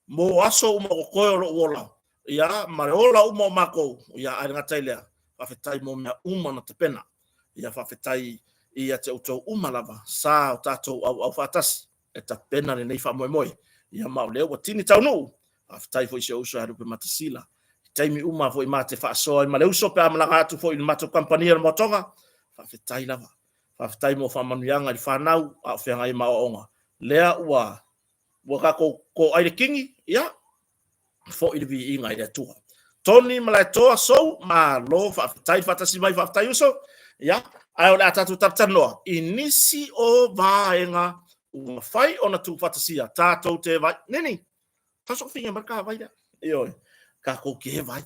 mo aso uma o totoe o lou ola, ia, ma le ola uma o matou, ia, ae le gata i lea, faafetai mo mea uma na tapena. Ia, faafetai ia te outou uma lava, sa o tatou auau faatasi e tapena lenei faamoemoe. Ia, ma o lea ua tini taunuu. Faafetai foi i si ou uso ia Lupe Matasila. I taimi uma foi ma te faasoa ai ma le uso pe a malaga atu foi i le matou kamupani o le Moatoga. Faafetai lava. Faafetai mo faamanuiaga i le fanau a o feagai ma aoaoga. Lea ua ua tatou toai le kini, ia, foi le viiga i le Atua. Tony Malaetoa Sou, malo, faafetai faatasi mai, faafetai uso. Ia, ae o le a tatou talatalanoa i nisi o vaega ua mafai ona tuufaatasia tatou te vai. Nini, faasoofiga mai le ta vai lea. Ioe, tatou te vai.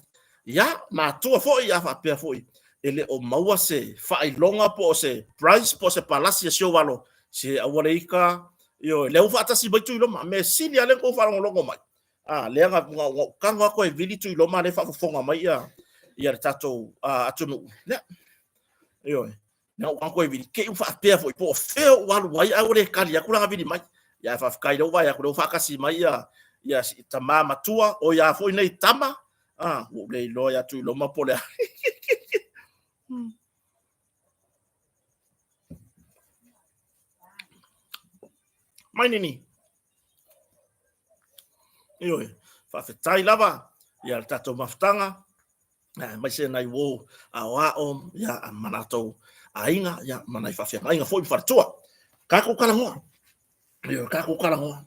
Ia, matua foi, a faapea foi, e le o maua se faailoga po o se prize po o se palasi a si ou alo, se aua le ita, ioe, lea ua faatasi mai Tuiloma, mea sili lava lea na tou faalogologo mai. A, lea na ou tago atu e vili Tuiloma lea e faafofoga mai ia le tatou atunuu. Lea, ioe, na ou tago e vili, te i ua faapea foi, po o fea ou alu ai ae ua le tali atu lana vili mai. Ia, ae faafetai lea ua vaai atu, lea ua faatasi mai ia tama matua, o ia foi nei tama, ua ou le iloa ia Tuiloma po o le a. Mai nini. Ioe, faafetai lava ia le tatou mafutaga, aemaise nai uo aoao ia ma latou aiga ia ma nai faafeagaiga foi ma faletua. Tatou talanoa. Ioe, tatou talanoa.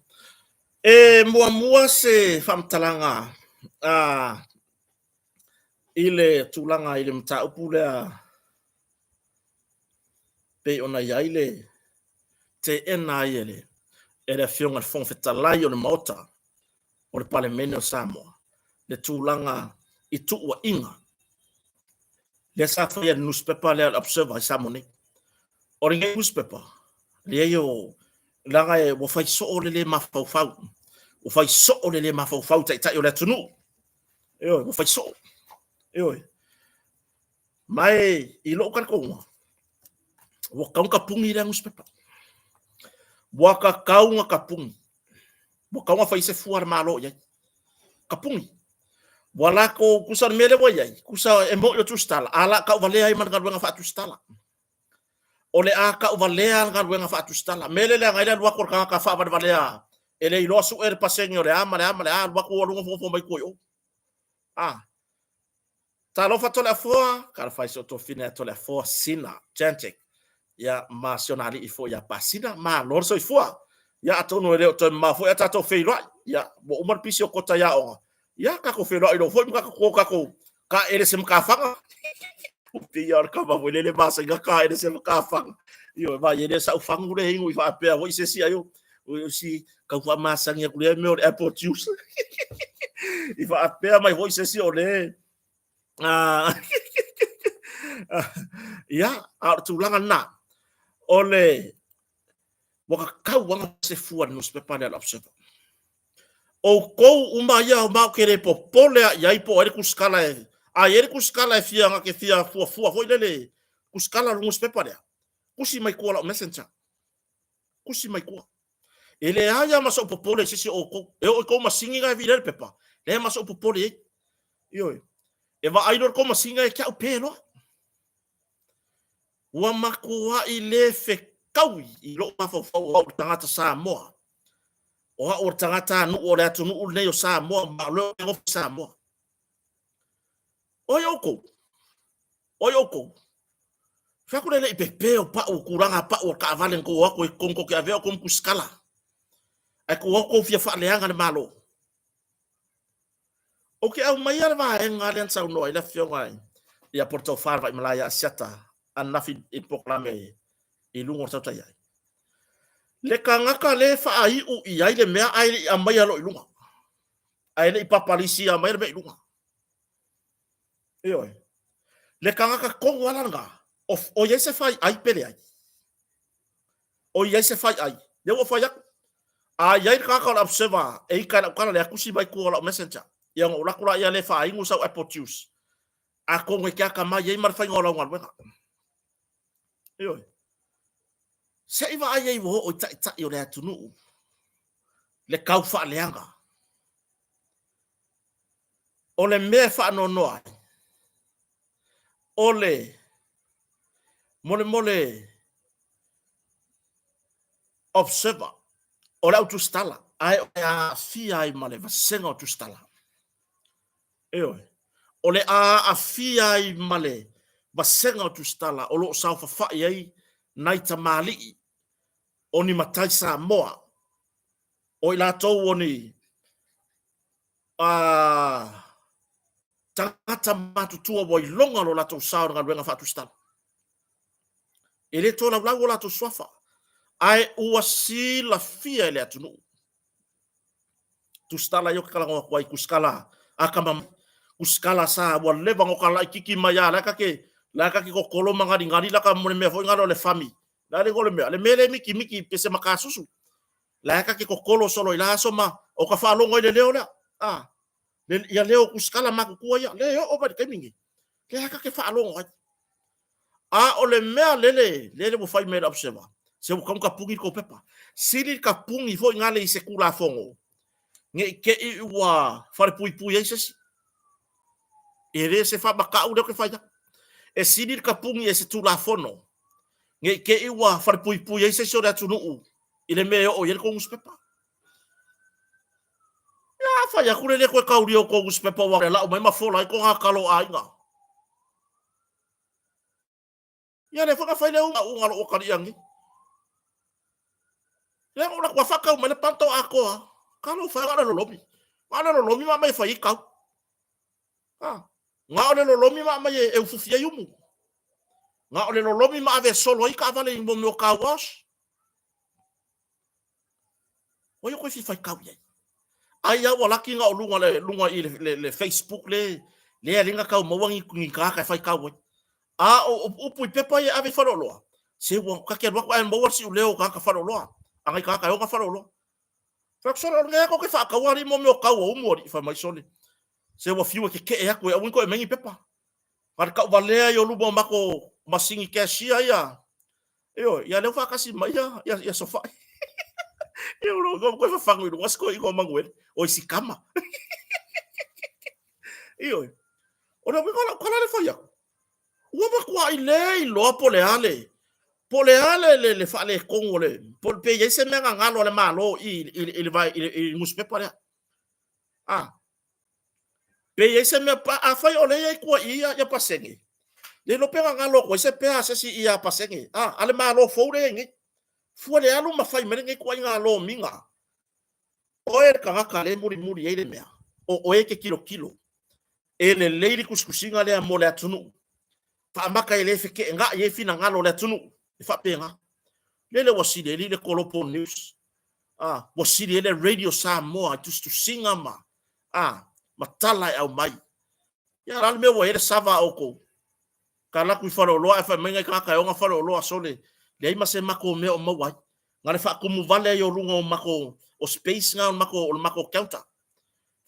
E muamua se faamatalaga i le tulaga i le mataupu lea pei ona i ai le teena ai e le Afioga i le Fofoga Fetalai o le Maota o le Palemene o Samoa le tulaga i tuuaiga lea sa faia e le newspaper lea o le Observer i Samoa nei. O lenei newspaper, leai o Leaga e ua fai soo le lē mafaufau. Ua fai soo le lē mafaufau i taitai o le atunuu. Ioe, ua fai soo. Ioe. Ma e i lou talitonuga, ua tatau ona tapuni lea nusipepa. Ua tatau ona tapuni. Ua tatau ona fai se fua a le Malo i ai. Tapuni. Ua latou, tusa o le mea lea ua i ai, tusa e moni o tusitala, a o le a tauvalea ai ma le galuega faatusitala. O le a tauvalea le galuega faatusitala. Mea lea e leaga ai le alu atu o le tagata faavalevalea e le iloa sue le pasene o le a ma le a ma le a, alu atu alu nofonofo mai tua i o. A. Talofa Toleafoa, talofa i si ou tuafafine ia Toleafoa Sina Jantic, ia ma si ona alii foi ia Pasina, malo le soifua. Ia atonu e le o toe mamao foi a tatou feiloai, ia ua uma le pisi o kota i aoga, ia tatou feiloai loa foi ma tatou tatou taele se matafaga. Pei o le kama foi lele masani taele se matafaga. Ioe, vaai e le sau fagu le inu i faapea foi se isi ai o si tau faamasani atu lea mea o le apple juice. I faapea mai foi se isi o le ia, a o le tulaga lena, o le ua tatau lava se fua i le nusipepa lea a le Observer. Outou uma ia ma ou te le popole lava i ai po o ai le tusitala e, a i ai le tusitala e fia, na te fia fuafua foi lele tusitala o le nusipepa lea, tusi mai tua i lau messenger. Tusi mai tua. E leai lava ma sou popole i se isi o outou. E oo i tou masini na e vili ai le pepa, leai ma sou popole i ai. Ioe. E vaai loa le tou masini e te au pe loa. Ua matuai le fetaui i lou mafaufau o au o le tagata Samoa. O au o le tagatanuu o le atunuu lenei o Samoa, ma o lea ou te nofo i Samoa. O ai outou? O ai outou? Fai atu le le i pepe o pau, tulaga pau o taavale na tou o atu ai totonu tou te avea outou ma tusitala. Ae tou o atu tou fia faaleaga le Malo. Ou te aumaia le vaega lea na saunoa ai le Afioga ia Poletofa le Vaimalae ia Asiata ananafi i le polokalame i luga o le Tautai Ai. Le tagata lea e faaiu i ai le mea ae le i aumaia loa i luga, ae le i papalisia mai le mea i luga. Ioe. Le tagata tonu lava la lena, o i ai se faiai pe leai? O i ai se faiai? Lea ua ou fai atu. A i ai le tagata o le Observer e ita i lau tala lea, tusi mai tua o lau Messenger. Ia ona ou alu atu laia lea e faainu sau apple juice. Atonu e te atamai ai ma le faiga o lau galuega. Ioe. Se i vaai ai ua oo i taitai o le atunuu le tau faaleaga. O le mea e faanoanoa ai, o le molemole Observer, o le au tusitala, ae o le a aafia ai ma le vasega o tusitala. Ioe. O le a aafia ai ma le vasega o tusitala o lo o saofafai ai nai tamalii o ni matai Samoa, o i latou o ni tagata matutua ua iloga lo latou sao i le galuega faatusitala. E le tolaulau o latou suafa, ae ua silafia e le atunuu. Tusitala ia ou te talanoa atu ai, tusitala atamamai, tusitala sa ua leva ona ota laititi mai lava, la e la ta te totolo ma galingali laka mo le mea foi lea o le fami. La le igoa o le mea, le mea lea e mitimiti pe se makasusu. La e ta te totolo solo i la aso ma o ta faalogo ai le leo lea. A, ia leo tusitala matutua ia, lea e oo mai i le taimi lenei, lea ta te faalogo ai. A o le mea lele, lele ua fai mai e le Observer, se ua tatau ona tapuni le tou pepa. Sili le tapuni foi nale i se Tulafono, ne i te i ua falepuipui ai se isi. E le se faamatau lea ou te fai atu. E sili le tapuni e se Tulafono, ne i te i ua falepuipui ai se isi o le atunuu i le mea e oo i ai le tou nusipepa. Ia, a fai atu le le toe taulia o tou nusipepa ua lau mai ma fola ai togatalo o aiga. Ia lea foi na fai le uga o lou atalii anei. Lea na ou alu atu faatau mai le panto atoa. Talofa e, na o le lolomi. Na o le lolomi ma aumai e fai ai kau. Ha. Na o le lolomi ma aumai e ufufi ai umu. Na o le lolomi ma ave e solo ai taavale i mea o car wash. O ai o koe fia faitau i ai? Ai a ua laki na o luga le luga i le Facebook le le alii na tau maua ni ni tagata e faitau ai. A o upu i pepa ia e ave i faleoloa, se ua ta te alu atu ae maua le siuleo o tagata faleoloa. A ngai tagata e ona faleoloa. Fai atu, sole, o lenei tou te faataua alii mo mea o tau o umu alii. Fai mai sole, se ua fiu e tetee atu e aua ne i toe aumai ni pepa. Na o le tauvalea ai o luma o matou masini cashier ia. Ioe, ia lea ua faatasi mai ia, ia, ia Sofai. Ia ua toe fafagu i luga si toeaina o Manuele, o i Sikama. Ioe. O le uiga o lau tala lea e fai atu, ua matuai le iloa po o le a le, po o le a le, le, le faaletonu o le, po pe i ai se mea na galo a le Malo i, i, i, i, i, i, i nusipepa lea. Ah, Pe i ai se mea, afai o lea e i ai tua i i ia pasene, le iloa pe gagalo atu ai se pea a se isi i a pasene, a, a le Malo fou lea e i ai nei. Fua le alu ma fai mai lenei ituaiga lomiga. Oe le tagata lea e mulimuli ai le mea, o oe e te tilotilo. E lelei le tusitusiga lea mo le atunuu. Faamata e le feteenai ai finagalo o le atunuu, e faapena. Lele ua sili ai le Global News, a, ua sili ai le Radio Samoa i tusitusiga ma, a, ma tala e aumai. Ia, o le a le mea ua i ai le sava a outou? Ka alu atu i faleoloa ae fai mai nai tagata e ona faleoloa sole, leai ma se matou mea o maua ai. Na o le faatumu vale ai o luga o matou, o space na o le matou, o le matou counter.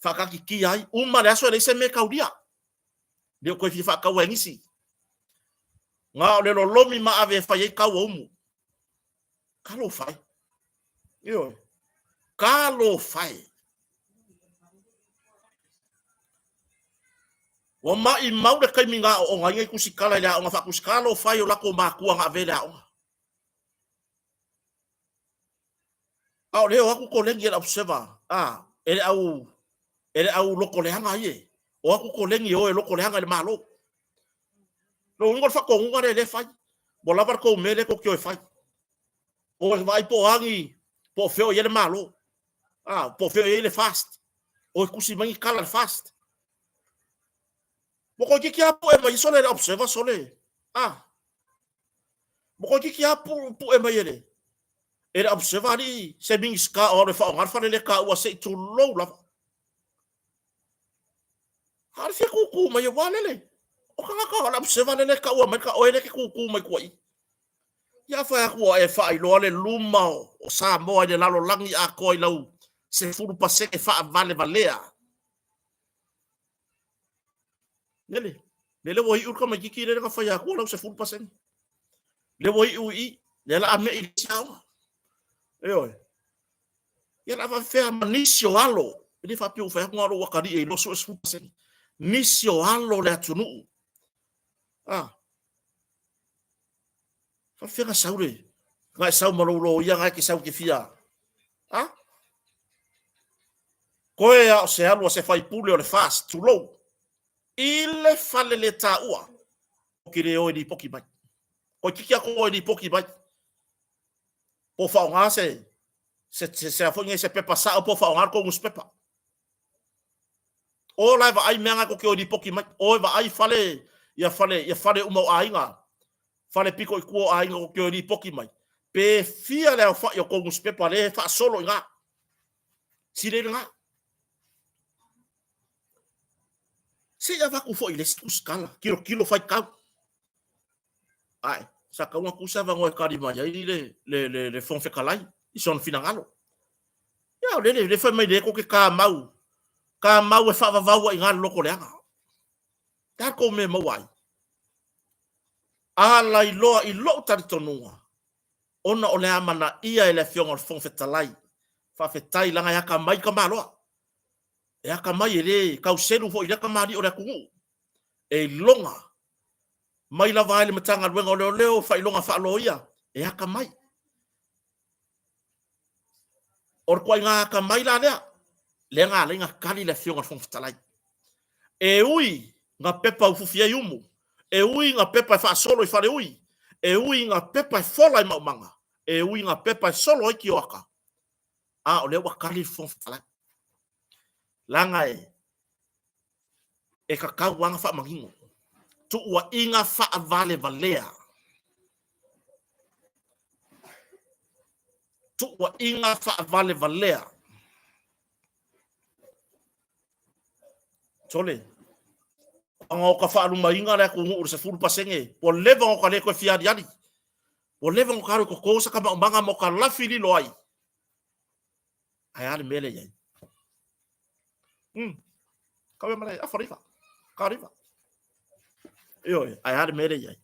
Faataatitia ai, uma le aso e leai se mea e taulia. Le o toe fia faataua e nisi. Na o le lolomi ma ave e fai ai tau o umu. Talofa e. Ioe. Talofa e. Ua maimau le taimi na aooga ai nai tusitala i le aoga faatusitala. Talofa e i o latou matua na avea i le aoga. A o lea e o atu koleni e le observer, a, e le au, e le au lotoleaga ia. O atu koleni e o e lotoleaga i le Malo. Lona uiga o le faatonuga lea lea e fai. Ua lava le tou mea lea tou te o e fai. O e vaai po o a ni, po o fea o i ai le Malo. A, po o fea o i ai le FAST. O e tusi mai ni tala i le FAST. Ua toeitiiti lava pue mai sole le observer sole. A, ua toeitiiti lava pue mai e le e le observer alii se Minisita o alu e faaaoga le fale lea taua se i tulou lava. A o le fia tūtū mai aua lele. O tagata o le observer lele e taua mai ka oe lea e te tūtū mai tua i. Ia fai atu ua e faailoa le luma o Samoa i le lalolagi atoa i lau 10% faavalevalea. Lele, lele ua iu le tamaititi lele na fai atu lau 10%. Lea ua iu i i, lea la a mei i le isi aoga. Ioe. Ia la faafefea ma nisi o alo, e le faapea ua fai atu na o lou atalii e iloa sue 10%. Nisi o alo o le atunuu. Ah. Faafefea na sau le, na e sau ma lou loia na e te sau te fia. Ah? Toe a o se alu a se faipule o le FAST, tulou, i le fale le taua, ou te le o e lipoti mai. Toeitiiti atu o e lipoti mai. Po o faaaoga se, se, se, se a foi nei, se pepa sao po o faaaoga le tou nusipepa. O la e vaai mea na tou te o e lipoti mai. O e vaai fale, ia fale, ia fale uma o aiga, fale pito i tua o aiga tou te o e lipoti mai. Pe fia le aofai o tou nusipepa lea e faasolo i ina. Sili ai lena. Se i avatu foi i le isi tusitala, tilotilo faitau. Ae, sa tatau ona tuu se avanoa e tali mai ai le, le, le, le Fofoga Fetalai i sona finagalo. Ia, o lele, le fai mai le tou te kamau, kamau e faavavau ai i ina le lotoleaga. Le a le tou mea e maua ai? A lailoa i lou talitonuga, ona o le amanaia e le Afioga i le Fofoga Fetalai, faafetai leaga e atamai tamaloa. E atamai e le tau selu foi i lea tamalii o le atunuu. E iloga mai lava ai le Matagaluega o Leoleo, faailoga faaloia, e atamai. O le ituaiga atamai la lea, lea na ala ai ona tali le Afioga i le Fofoga Fetalai. E ui na pepa ufufi ai umu, e ui na pepa e faasolo i faleui, e ui na pepa e fola i maumaga, e ui na pepa e solo ai tioata, a o lea ua tali le Fofoga Fetalai. Leaga e e tatau lava ona faamanino. Tuuaiga faavalevalea. Tuuaiga faavalevalea. Sole, ona o ka faalumaina le atunuu i le 10%, ua leva ona o ka le toe fia aliali. Ua leva ona o ka alu e toto sa ka maumaga ma o ka lafi lilo ai. Ae a le mea lea i ai? Kau e malae, afa riva. Ka riva. Ioe, ae a le mea lea i ai?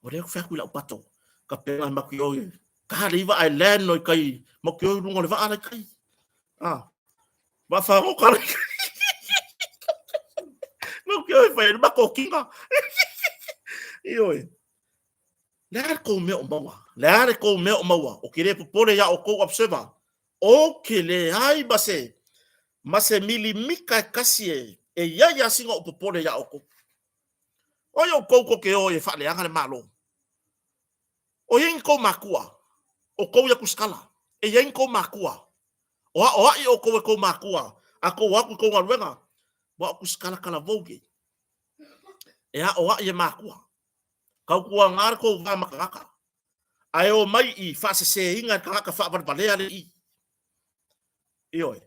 O lea ku whaku i lau pato. Ka penga maku i oi. Ka le iwa ai land no i kai. Maku i oi lunga o le waa lai kai. Ah. Wa whango ka lai kai. Maku i oi whai, mako kinga. Ioe. Le a le kou mea o maua. Le a le kou mea o maua. O ke le popole ia o kou observer. O ke le ai ma se, ma se milimika e kasi e, e ia ia singa o popole ia o kou. O ia o kou ko ke o e whaaleanga le malo. O ia kou makua. O kou ia kuskala. E ia kou makua. O a o ai o kou e kou makua. A kou aku kou ngaluenga. Wa o kuskala kala vouge. E a o ai e makua. Kaukua ngā kou wā makangaka. Ae o mai i whaasesēinga e kangaka whaavalevalea le i. Ioe.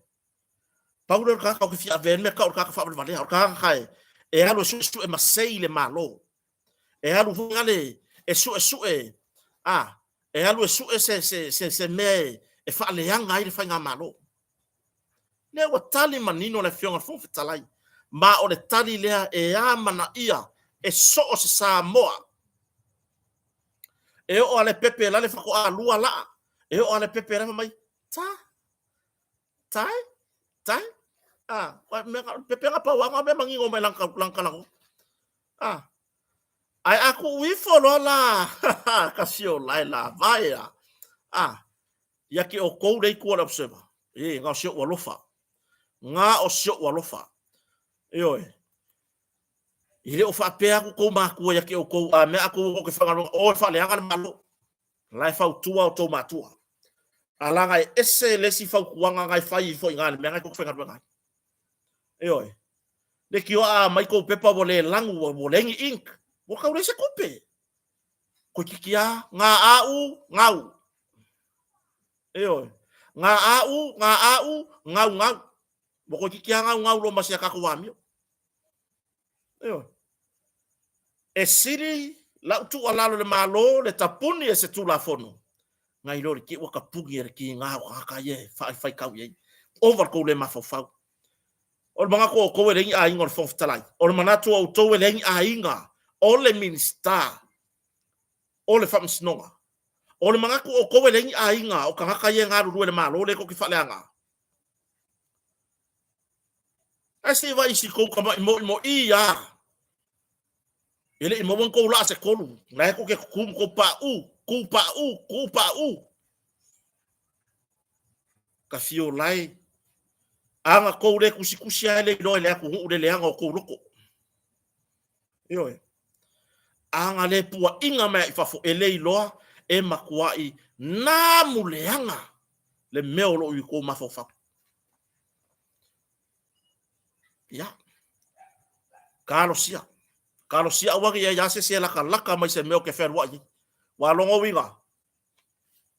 Pau lea o le kangaka o ke fia avea mea ka o le kangaka whaavalevalea. O le kangaka e, e alu e sue sue masei le malo. E alu foi ngale e sue sue a e alu e sue se, se, se, se mea e, e whaaleanga ai le whainga malo. Lea ua tali manino le Afioga i le Fofoga Fetalai, ma o le tali lea e amanaia e so o se Samoa. E oo a le pepe la le faatoa lua laa, e oo a le pepe la mai, ta, tai, tai, a, mea, pepe nga pau anga mea mangingo mai lang lang kalago. A, ai a ku ifo loa la, ka sio lai la vai a, a, ia ke o kou le ikua le observer. E, ngā o si o'u alofa. Ngā o si o'u alofa. Ioe. I le o whaapea aku kou mākua ia ke o kou, a mea aku o ke whangaronga, o e whaleanga le malo. La e fautua o tō mātua. A la ngai ese le si fautuanga ngai whai i fo i ngā le mea ngai koko whangaronga. Ioe. Le ki o a mai kou pepa wo le langu, wo lengi ink. Wo kau le se kupe. Koe kiki a, ngā au, ngau. Ioe. Ngā au, ngā au, ngau, ngau. Mo koe kiki a ngau, ngau lo masia kako wāmio. Ioe. E sili lau tua lalo le malo le tapuni e se tulafono. Ngai lo le ki ua kapungi e le ki ngā o kaka ia e whai whai kau iei. Ova kou le mafaufau. O le manatu o outou e leai ni aiga o le Fofoga Fetalai. O le manatu o outou e leai ni aiga o le Minisita o le Faamasinoga. O le manatu o outou e leai ni aiga o tagata ia e galulue i le Malo lea tou te faaleaga. Ae se i vaai i si tou tama'i mo'imo'i a e le i maua ni tou laa se tolu, la e tou te tutu ma tou pauu, tu pauu, tu pauu. Ka fio lae, aga tou le tusitusi ae le iloa i le atunuu le leaga o tou loto. Ioe. Aga le puaʻiga mai i fafo e le iloa e matuai nā muleaga le mea o loo i tou mafaufau. Ia. Kalosia. Kalosia aua ne i ai lava se isi e latalata mai se mea ou te fealuai ai. Ua lona uiga,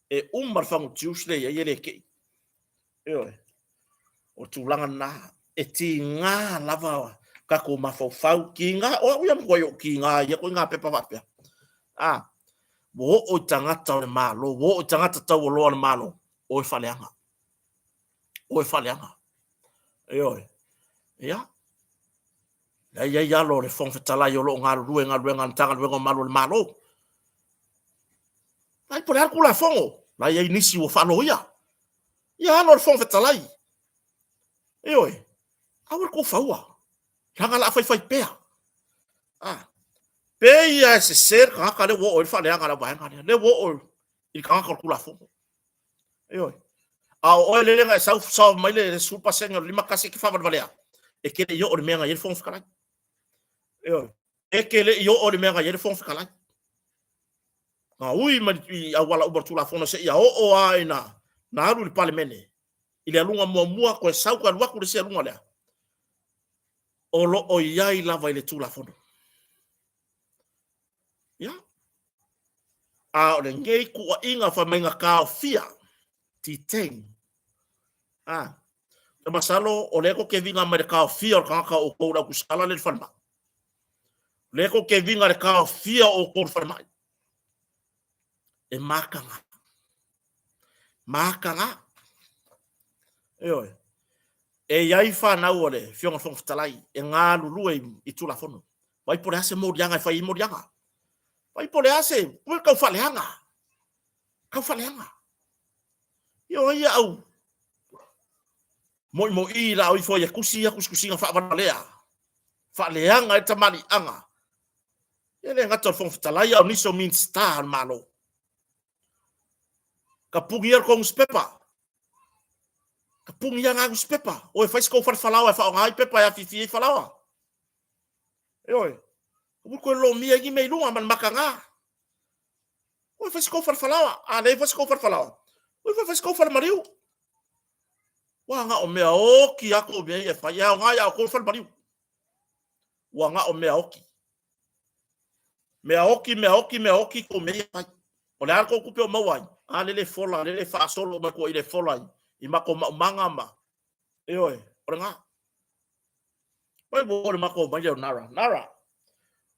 e uma le fagu Tuesday ai e le kei. Ioe. O tulaga na, e tiga lava tatou mafaufau, tiga, o au ia matuai ou tiga ia koe ngā pepa faapea. A, ua oo i tagata o le Malo, ua oo i tagata taualoa o le Malo, o e faaleaga. O e faaleaga. Ioe. Ia. Lea i ai alo o le Fofoga Fetalai o lo o galulue i galuega a le Matagaluega o Malu o le Malo. Ai po o le a le Tulafono, la i ai nisi ua faaloia. Ia alo o le Fofoga Fetalai. Ioe, aua le tou faua. Leaga o le a faifai pea. Ah. Pei lava e sese le tagata lea ua oo i le faaleaga a le au vaega lea. Lea ua oo i le tagata o le Tulafono. Ioe. A o oe lele na e sau sao mai le 10% o le 51 e te faavalevalea, e te le i oo i le mea na i ai le Fofoga Fetalai. Ioe. E te le i oo i le mea na i ai le Fofoga Fetalai. Na ui mai i auala uma o le Tulafono seia oo lava ina na alu i le Palemene i le aluga muamua toe sau toe alu atu le isi aluga lea, o lo o i ai lava i le Tulafono. Ia. A o lenei tuuaiga fai mai na taofia, detain. A, e masalo o lea tou te viga mai le taofia o le tagata o outou le autusala lea i le falemai. O lea tou te viga le taofia o outou i le falemai. E mataga. Mataga. Ioe. E i ai fanau o le Afioga i le Fofoga Fetalai e galulue i Tulafono. Vaai po o le a se moliaga e fai ai moliaga. Vaai po o le a se, ua tau faaleaga. Tau faaleaga. Ia o ai ia au moimoi la o ifo ai e tusi ia tusitusiga faavalevalea. Faaleaga ai le tamaliiaga. E le gata o le Fofoga Fetalai a o nisi o Minisita o le Malo. Tapuni ia le tou nusipepa. Tapuni ia na nusipepa. O e fai se tou fale falaoa e faaaoga ai pepa e afifi ai falaoa. Ioe. Aua toe lomia ai ni mea i luga ma le mataga. O e fai se tou fale falaoa. A leai foi se tou fale falaoa, o e fai se tou fale maliu. Ua na o mea oti lava tou mea ia e fai. E aoga ia outou le fale maliu. Ua na o mea oti. Mea oti, mea oti, mea oti tou mea ia e fai. O le a le tou tupe o maua ai? A lele e fola, lele e faasolo mai tua i le fola i matou maumaga ma... Ioe, o lena. Vai ua oo le matou mai lea o Nara. Nara,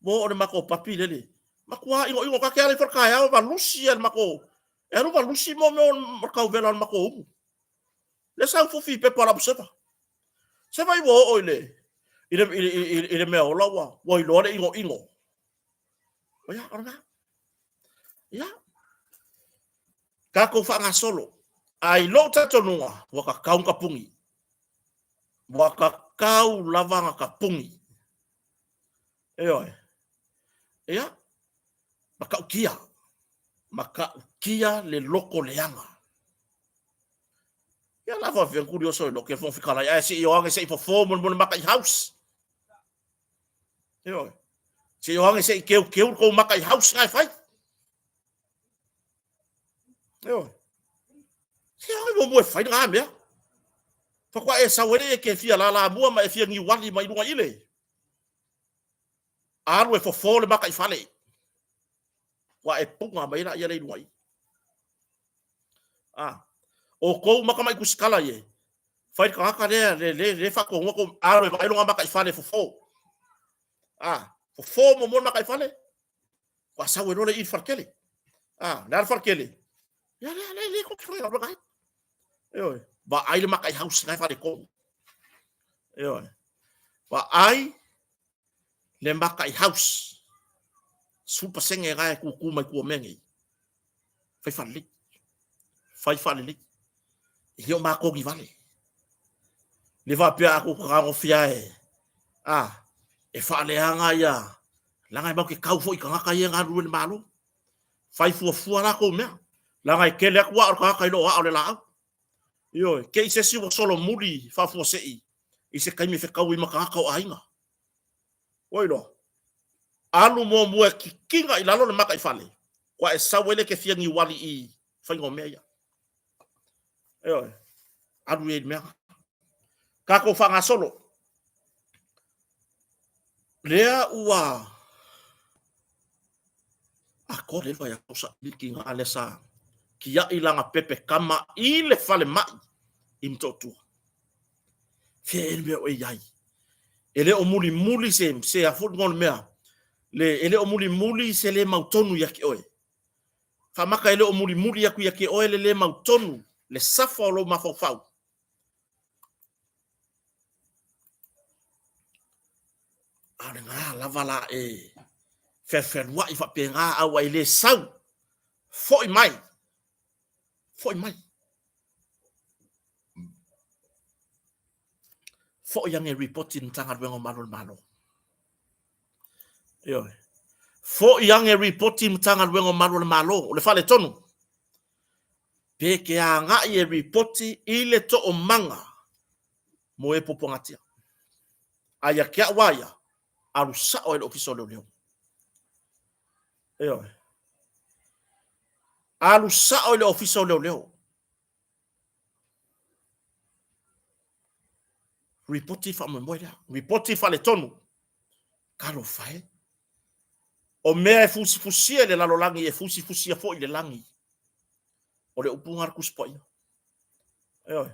ua oo le matou papi lele. Matua inoino, ta te ala ifo i le taeao, valusi e le matou... E alu valusi mo mea o le tauvela o le matou umu. Lea sa ufufi i pepa o le abuseva. Se vai ua oo i le, i le, i le, i le, i le mea ola ua, ua iloa le inoino. Ia, o lena. Ia. Tatou faagasolo. A i lou talitonuga, ua tatau ona tapuni. Ua tatau lava ona tapuni. Ioe. Ia, matautia. Matautia le loto leaga. Ia la faafefea tuli oso i loke le Fofoga Fetalai, ae se i o ane se i fofo molemole maka i house. Ioe. Se i o ane se i keukeu le tou maka i house na e fai. Ioe. Se i o ane muamua e fai lena mea. Faatoa e sau ai lea e te fia lalamua ma e fia niuali mai luga i le. Alu e fofo le maka i fale. Ua e puna mai la ia le i luga i. A, o kou matamai tusitala ie, fai le tagata lea, le, le, le faatonuga kou, alu e vaai lona mataifale fofo. A, fofo muamua le mataifale, faatoa sau ai loa le i le faletele. A, le a le faletele? Ia, lea, lea, lea tou te faigaluega ai. Ioe, vaai le matai house na e faaletonu. Ioe, vaai le matai house. 10% na e tutu mai tua o mea nei. Fai faalelei. Fai faalelei. E le o matou ni vale. Le faapea a tou tagofia e, a, e faaleaga ia, leaga e matou te tau foi i tagata ia e galulue i le Malo. Fai fuafua latou mea. Leaga e tele atu aa o le tagata i lo aa o le laau. Ioe, te i se isi ua solomuli faafuasei i se taimi e fetau ai ma tagata o aiga. Ua iloa? Alu muamua e kikina i lalo le mataifale, ua e sau ai lea e te fia niuali i faiga o mea ia. Ioe, alu ia i le mea. Tatou faagasolo. Lea ua atoa le vaiaso saili tiga lea sa tiai lana pepe kama i le falemai i Motootua. Fea ea le mea o e i ai? E le o mulimuli se, se a foi le mea, le, e le o mulimuli se le mautonu ia te oe. Faamaka e le o mulimuli atu ia te oe le le mautonu, le safa o lou mafaufau. A o lena lava la e fealualuai faapena a ua e le sau, foi mai, foi mai. Foi ane e ripoti i le Matagaluega o Malu o le Malo. Ioe. Foi ane e ripoti i le Matagaluega o Malu o le Malo, o le faaletonu. Pe ke agai e ripoti i le toomaga mo e puapuagatia. A ia te au a ia, alu sao ai i le Ofisa o Leoleo. Ioe. Alu sao i le Ofisa o Leoleo. Ripoti faamoemoe lea. Ripoti faaletonu. Talofa e. O mea e fusifusia i le lalolagi, e fusifusia foi i le lagi. O le upu lena a le Tusi Paia. Ioe.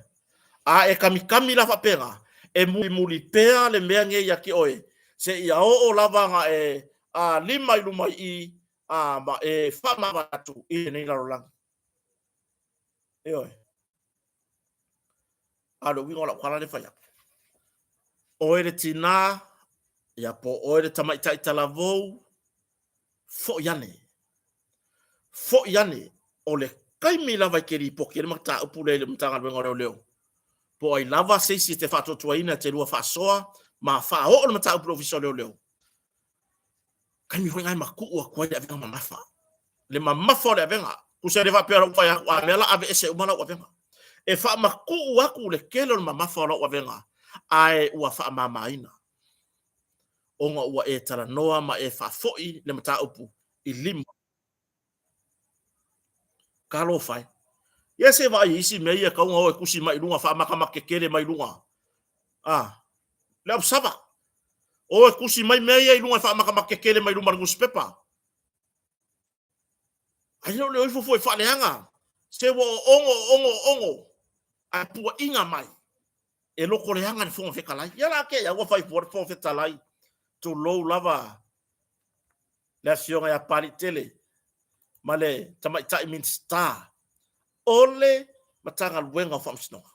A e kamikami la faapena, e mulimuli pea le mea nei ia te oe, seia oo lava na e a lima i luma i i, a ma e faamavae atu i lenei lalolagi. Ioe. A o le uiga o lau tala lea e fai atu, oe le tinā, ia po o oe le tamaitai talavou, foi ane, foi ane, o le taimi lava e te lipoti ai le mataupu lea i le Matagaluega o Leoleo, po o ai lava se isi e te faatuatuaina e te lua faasoa ma faaoo le mataupu i le Ofisa o Leoleo, taimi foi lena e matuu atu ai le avega mamafa. Le mamafa o le avega. Tusa e le faapea o lau fai atu, a mea la aveese uma lau avega. E faamatuu atu le tele o le mamafa o lau avega, ae ua faamamaina ona ua e talanoa ma e faafoi le mataupu i lima. Talofa e. Ia se vaai i isi mea ia e tatau ona o e tusi mai i luga, faamatamata tetele mai luga. A, le ausava. O e tusi mai mea ia i luga e faamatamata tetele mai luma o le nusipepa. Ai le o ifo foi faaleaga. Se ua oogo, oogo, oogo, ae puaina mai. E loto leaga le Fofoga Fetalai. Ia la te au a fai fua le Fofoga Fetalai. Tulou lava le afioga ia Papaliitele ma le tamaitai Minisita o le Matagaluega o Faamasinoga.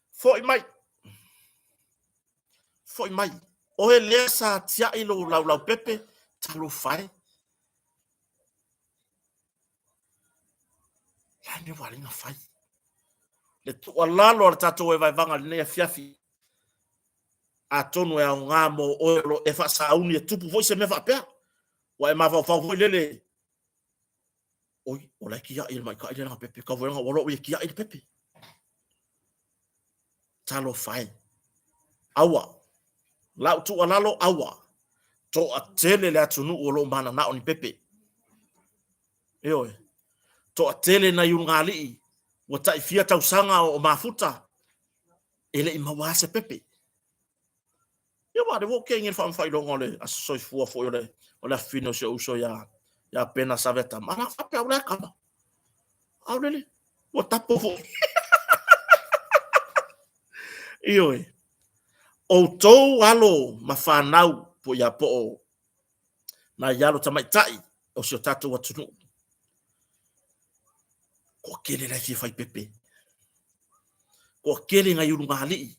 Foi mai, foi mai, oe lea sa tiai lou laulaupepe, talofa e. Le a le mea ua ala ai ona fai? Le tuualalo a le tatou evaevaga i lenei afiafi, atonu e aoga mo oe o lo o e faasauni e tupu foi se mea faapea. Ua e mafaufau foi lele, oi, o la e tiai e le maita'i lea lana pepe, tau foi ua loa e tiai le pepe. Talofa e. Aua, lau tuualalo, aua, toatele le atunuu o lo o mananao ni pepe. Ioe, toatele nai ulugalii ua tai fia tausaga o mafuta, e le i maua lava se pepe. Ia aua o lea ua ou tea i le faamafailoga o le aso soifua foi o le o le afafine o si ou uso ia ia Pena Saveatama. A la faapea au la e kama. A o lele, ua tapo foi. Ioe. Outou alo ma fanau po ia po o nai alo tamaitai o si o tatou atunuu. Toatele la e fia fai pepe. Toatele nai ulugalii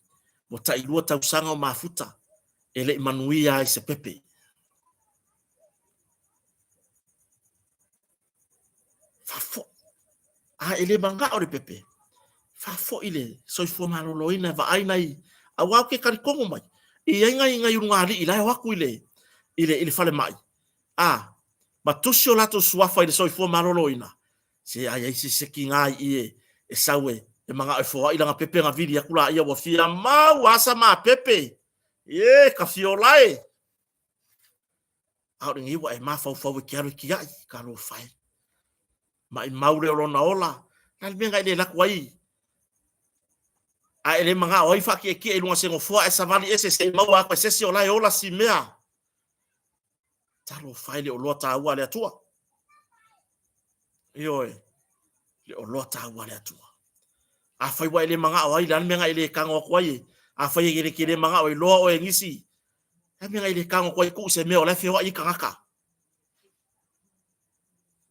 ua tailua tausaga o mafuta e le i manuia ai se pepe. Faafoi. A e le manao le pepe, faafoi le soifua maloloina e vaai nai, aua ou te talitonu mai, e i ai nai, nai ulugalii la e o atu i le, i le, i le falemai, a, ma tusi o latou suafa i le soifua maloloina, se a i ai se se tiga i i e, e sau e, e manao e foai lana pepe ona vili atu laia ua fia mau a sa ma pepe. E, ka fiola e. A o lenei ua e mafaufau e te alu e tiai, talofa e. Maimau lea o lona ola, le a le mea na e le alu atu ai a e le manao ai faatietie i luga o se nofoa ae savali ese se i maua atu e se isi o la e ola si mea. Talofa e le oloa taua a le Atua. Ioe, le oloa taua a le Atua. Afai ua e le manao ai, le a le mea na e le tago atu ai e? Afai e te le manao e iloa oe e nisi, le a le mea na e le tago atu ai e tuu i se mea o la e feoai ai tagata?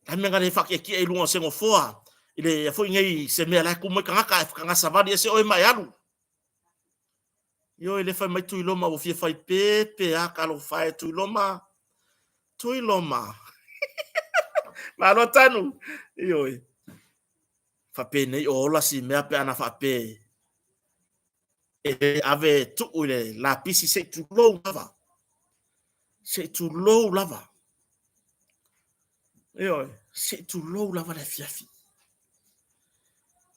Le a le mea na le faatietie i luga o se nofoa, i le foi nei se mea la e tumu ai tagata ae taga savali ese oe ma e alu? Ioe, le fai mai Tuiloma ua fia fai pepe a, talofa e Tuiloma. Tuiloma. Malo tanu. Ioe. Faapenei o ola si mea pe ana faape e ave tuu i le lapisi se i tulou lava. Se i tulou lava. Ioe, se i tulou lava le afiafi.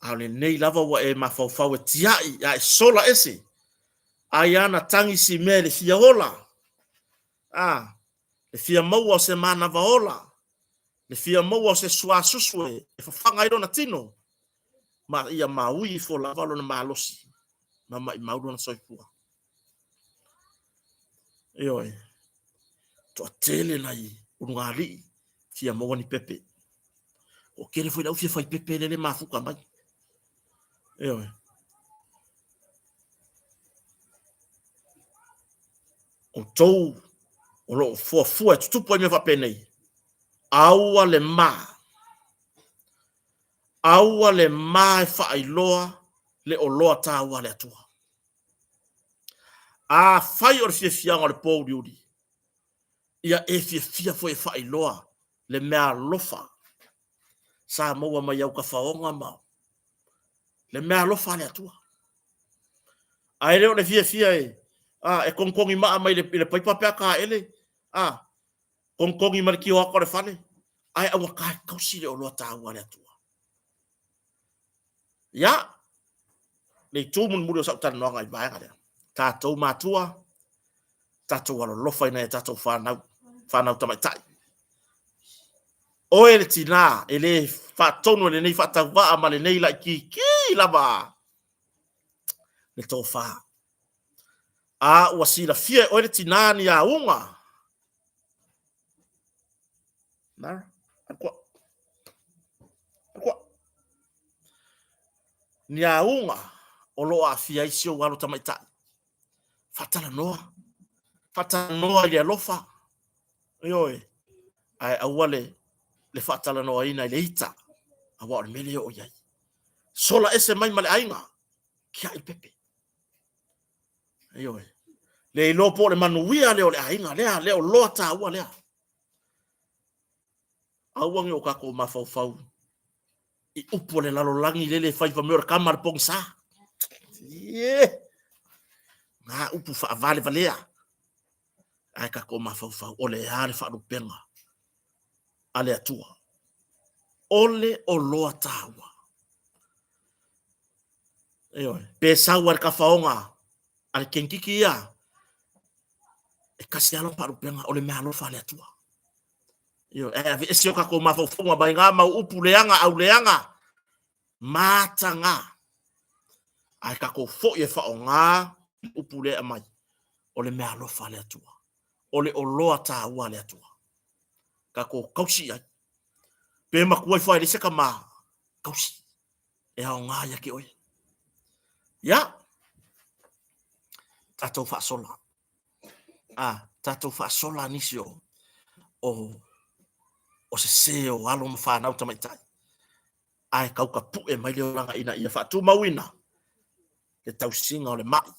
A o lenei lava ua e mafaufau e tiai a e sola ese. Ai ana tagi si mea i le fia ola. A, le fia maua o se manava ola. Le fia maua o se suasusu e fafaga ai lona tino. Ma ia maui ifo lava lona malosi ma maimau lona soifua. Ioe, toatele nai ulugalii fia maua ni pepe. Toatele foi le au fia fai pepe lele mafuta mai. Ioe. Outou o lo o fuafua e tutupu ai mea faapenei, aua le ma, aua le ma e faailoa Le oloa taua a le Atua. Afai o le fiafiaga o le pōuliuli, ia e fiafia foi e faailoa le mea alofa sa maua mai au kafaoga ma le mea alofa a le Atua. Ae le o le fiafia e, a, e togitogi maa mai le, i le paipa pe a taele, a, togitogi ma le tioata o le fale, ae augata e tausi le oloa taua a le Atua. Ia, le itu mulimuli o sau talanoaga i vaega lea, tatou matua, tatou alolofa i nai a tatou fanau, fanau tamaitai. Oe le tinā, e le faatonu e lenei faatauvaa ma lenei laitiiti lava le tofa. A ua silafia e oe le tinā ni auga. Nara, alu koa. Alu koa. Ni auga o lo o aafia ai si ou alo tamaitai. Faatalanoa. Faatalanoa i le alofa. Ioe. Ae aua le, le faatalanoaina i le ita, aua o le mea lea e oo i ai. Sola ese mai ma le aiga, tiai pepe. Ioe. Le iloa po o le manuia lea o le aiga lea, lea o loa taua lea. Aua ne i o tatou mafaufau i upu a le lalolagi lele e fai fai mai o le tama a le pogisa. Ie! Ngā upu faavalevalea. Ae tatou mafaufau, o le a le faalupega a le Atua. O le oloa taua. Ioe. Pe sau a le tafaoga a le kenkiki ia, e kasi lava lona faalupega, o le meaalofa a le Atua. Ioe, ae aveese o tatou mafaufauga mai ngā mau upu leaga, au leaga, mataga. Ae tatou foi e faaaoga le upu lea e aumai, o le meaalofa a le Atua, o le oloa taua a le Atua. Tatou tausi i ai. Pe matua ifo lava e leai se tama, tausi. E aoga ia te oe. Ia, tatou faasola. A, tatou faasola nisi o, o, o sese o alo ma fanau tamaitai. Ae tau tapue mai le olaga ina ia faatumauina le tausiga o le mai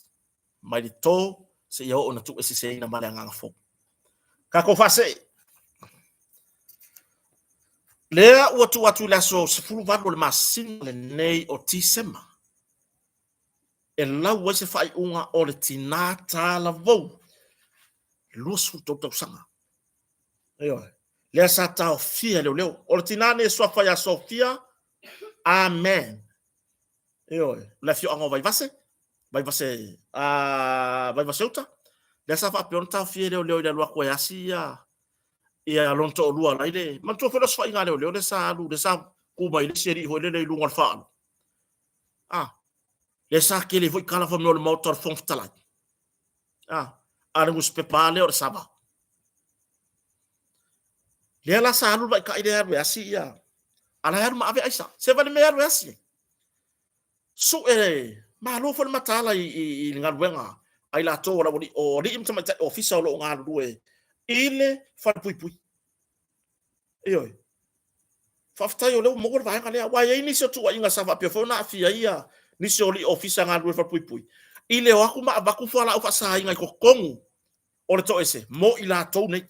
mai le tō seia oo ina tuueseseina ma le agaga fou. Tatou faasee. Lea ua tuu atu i le aso 18 o le masina lenei o Tisema e lau ai se faaiuga o le tinā talavou 23 tausaga. Ioe. Lea sa taofia e leoleo. O le tinā nei e suafa ia Sofia Amen. Ioe. O le afioaga o Vaivase, Vaivase, Vaivaseuta. Lea sa faapea ona taofia e leoleo i le alu atu e asi ia ia lona toalua la i le manatua foi le osofaiga a leoleo lea sa alu lea sa tu mai le isi alii foi lele i luga o le faaalu. Ah, lea sa tele foi tala fai mai o le Maota o le Fofoga Fetalai. Ah, a le nusipepa lava lea o le Sava. Lea la sa alu le vaitai lea alu e asi ia, a la e alu ma ave aisa. Se vaai le mea e alu e asi ai. Sue, malo foi le mataala i, i, i le galuega a i latou o, lau, o alii ma tamaitai ofisa o lo o galulue i le falepuipui. Ioe. Faafetai o lea ua maua le vaega lea, aua e i ai nisi o tuuaiga sa faapea foi ona aafia ai ia nisi o alii ofisa galulue falepuipui i le o atu ma avatu fualaau faasaina i totonu o le toese mo i latou nei.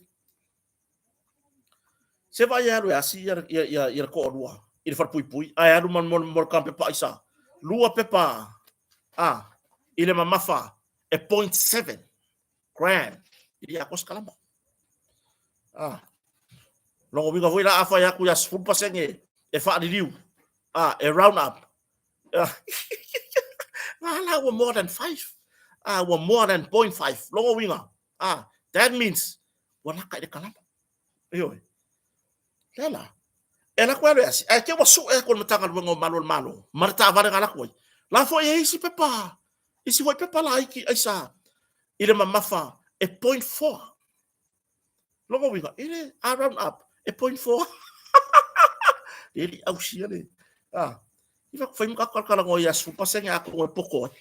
Se vaai e alu e asi ia, ia, ia, ia le toalua i le falepuipui, ae alu ma, ma, ma le pepa aisa. Lua pepa a, i le mamafa e 0.7 gram i le atoa se kalama. Ah. Lona uiga foi la a fai atu ia 10% e faaliliu, ah, e round up. Ah. Ngā la ua more than 5. Ah, ua more than 0.5. Lona uiga, ah, that means ua laka i le kalama. Ioe. Lea la, e alu atu e alu e asi, ae te ua sue atu e le Matagaluega o Malu o le Malo, ma le taavale na alu atu ai. La foi e isi pepa, isi foi pepa laiti aisa i le mamafa e 0.4. Lona uiga, i le a round up, e 0.4. E le i ausia le, a, i fai fai ma tatou talatalanoa ia 10% atonu e poto ai.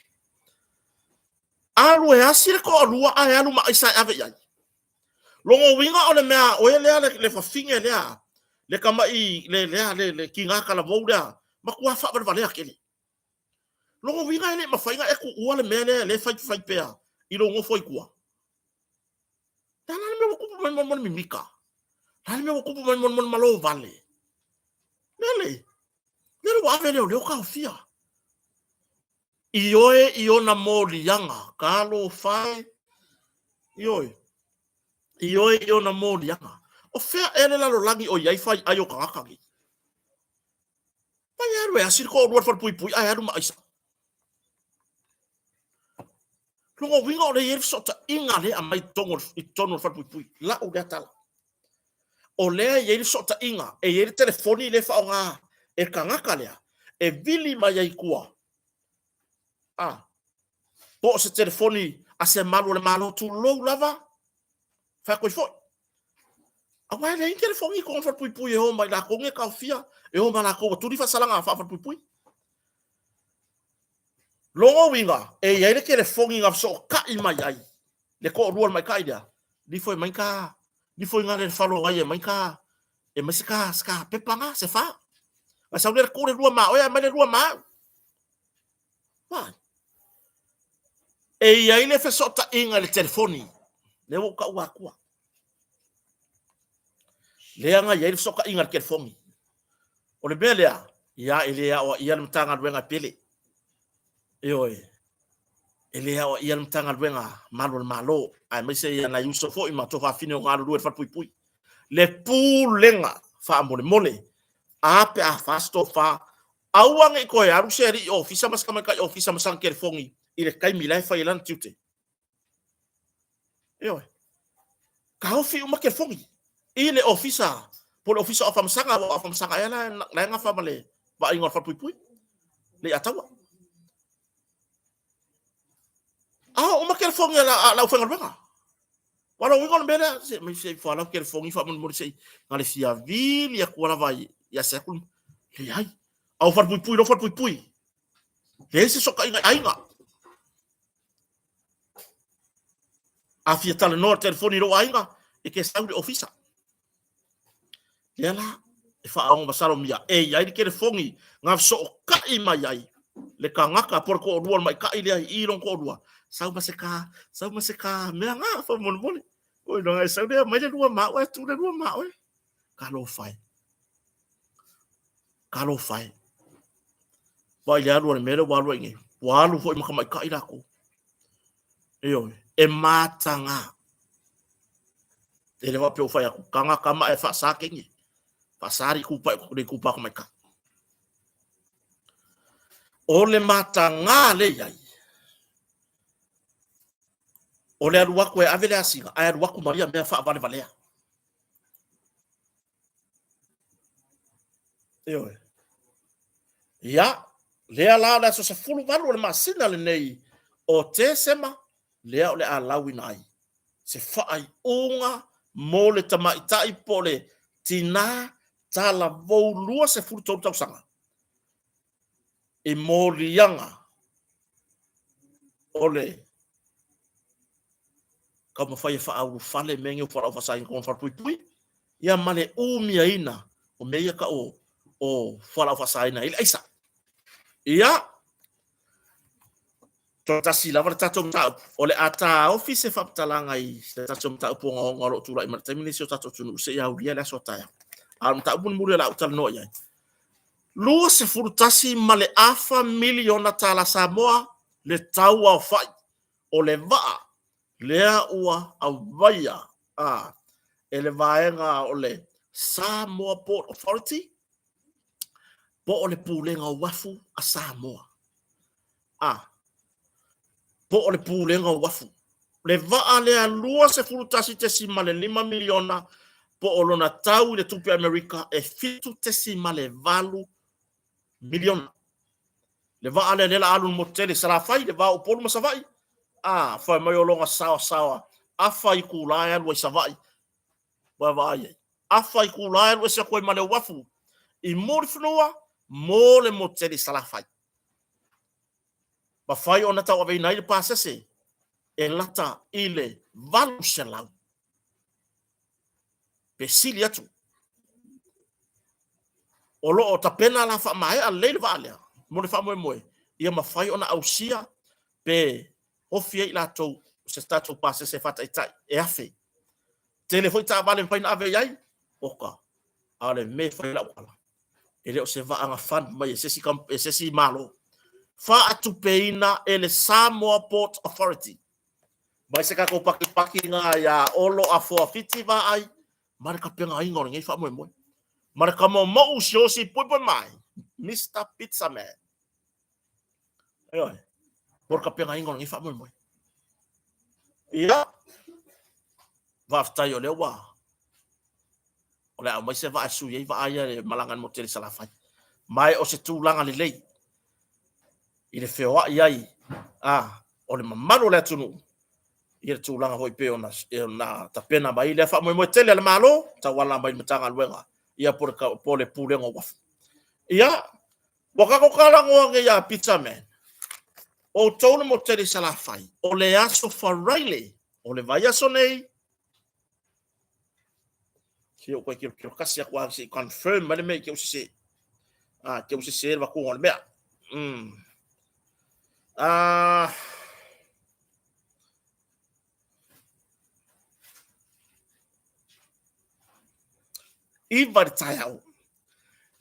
Alu e asi le toalua ae alu ma aisa e ave i ai. Lona uiga o le mea a oe lea le fafine lea, le tama'i le lea le, le tiga talavou lea, matua faavalevalea tele. Lona uiga e le i mafai ona e tuua le mea lea lea e fai fai pea i lou nofo i tua. Le a la le mea ua tupu mai mo le mimita? Le a le mea ua tupu mai mo le malo vale? Lele, lele ua ave leoleo taofia. Ioe i ona moliaga, talofa e. Ioe, ioe i ona moliaga. O fea ea le lalolagi o i ai faiai o tagata nei? Mai e alu e asi le toalua i le falepuipui ae alu ma aisa. Lona uiga o lea e i ai le fesootaiga lea e aumai i totonu o le falepuipui. Lau lea tala. O lea e i ai le fesootaiga, e i ai le telefoni lea e faaaoga e le tagata lea e vili mai ai i tua. A, po o se telefoni a se malu o le Malo, tulou lava, fai atu ai foi. Aua e leai ni telefoni i totonu o le falepuipui e o ma i latou nei e taofia, e o ma latou ua tuli faasalaga faa-falepuipui. Lona uiga, e i ai le telefoni na fesootai mai ai le toalua o le maita'i lea, lifo e mai ta, lifo i ina le falo ai e mai ta, e mai se ta, se ta pepa na, se fa. Na sau lea tuu le lua ma oe ae aumai le lua ma au. Vaai. E i ai le fesootaiga i le telefoni, lea ua ou taua atua. Lea na i ai le fesootaiga i le telefoni. O le mea lea, ia e le aoaia le Matagaluega e pele. Ioe, e le aoaia le Matagaluega Malu o le Malo, aemaise ia nai uso foi ma tuafafine o galulue i le falepuipui. Le pulega faamolemole, a pe a fa se tofa, aua ne i toe alu se alii ofisa ma se tamaitai ofisa ma sana telefoni i le taimi la e fai ai lana tiute. Ioe. Taofi uma telefoni i le ofisa, po o le ofisa o Afamasaga, aua o Afamasaga ea la e gafa ma le vaaiga o le falepuipui, le Iataua. A o uma telefoni a le aufaigaluega. Aua o le uiga o le mea lea, se mai se i foalau telefoni faamolemole se i na le fia vili atu lava ia se atu. Leai. A o falepuipui loa falepuipui. Leai se sootaiga i aiga. A fia talanoa i le telefoni i lou aiga, e te sau i le ofisa. Lea la, e faaoga masalomia, e i ai le telefoni na fesootai mai ai le tagata po o le toalua o le maita'i lea i i lona toalua, sau ma se ka, sau ma se ka mea na faamolemole. Oi, na e sau lea mai le lua ma au ae tuu le lua ma oe. Talofa e. Talofa e. Vaai i le alu a le mea lea ua alu ai nei. Ua alu foi ma tamaitai latou. Ioe, e mataga. E le faapea ua fai atu, tagata ma e faasa teine. Faasa le itupa, le itupa tamaitai. O le mataga le i ai, o le alu atu e ave le asiga, ae alu atu ma ia mea faavalevalea. Ioe. Ia, lea la o le aso 18 o le masina lenei o Tesema, lea o le a lauina ai se faaiuga mo le tamaitai po o le tinā talavou 23 tausaga i moliaga o le taumafai e faaulufale mea nei o fualaau faasaina i totonu o falepuipui, ia ma le umiaina o mea ia tau o fualaau faasaina i le aisa. Ia, toe tasi lava le tatou mataupu. O le a taofi se faamatalaga i se tasi o mataupu ogaoga o lo o tulai mai i le taimi lenei i si o tatou atunuu seia aulia le aso a taeao. A o le mataupu mulimuli o le a ou talanoa i ai, $21.5 miliona tala Samoa le tau aofai o le vaa lea ua aumaia e le vaega o le Samoa Port Authority po o le Pulega o Uafu a Samoa. Po o le Pulega o Uafu. Le vaa lea $21.5 miliona po o lona tau i le tupe Amerika e $7.8 miliona. Le vaa lea lea la alu i le motu tele i Salafai, le va o Upolu ma Savaii. A, fai mai o lona saosaoa, afa itula e alu ai Savaii. Ua vaai ai. Afa itula e alu ese atu ai ma le uafu i Mulifanua mo le motu tele i Salafai. Mafai ona tauaveina ai le pasese e lata i le 800 pe sili atu. O lo o tapena la faamaea lelei le vaa lea mo le faamoemoe. Ia mafai ona ausia pe ofi ai i latou se tatou pasese faataitai e 1000. Tele foi taavale e mafai ona ave i ai, oka, a o le mea e fai ai lau tala, e le o se vaa na fund mai e se isi, e se isi Malo, faatupeina e le Samoa Port Authority. Mai se tatou pakipakiga ia Olo Afoa Fiti Vaai ma le tapenaina o lenei faamoemoe. Ma le tamaomou siōsi puipui mai, Mister Pizza Man. Ioe, mo le tapenaina o lenei faamoemoe. Ia, faafetai o lea ua o le a aumai se vaa e sui ai vaa ia e malaga i le motu tele i Salafai. Ma e o se tulaga lelei i le feoai ai a o le mamalu o le atunuu i le tulaga foi pei ona, ona tapena mai lea faamoemoe tele a le Malo tauala mai i le Matagaluega ia po o le Pulega o Uafu. Ia, ua tatou talanoa nei ia Pizza Man, outou le motu tele i Salafai, o le aso Faraile o le vaiaso nei, se ou toe tilotilo tasi atu lava se i confirm mai le mea i te i ua sese. Ah, te ua sese le vatuga o le mea. Ah, 9 i le taeao.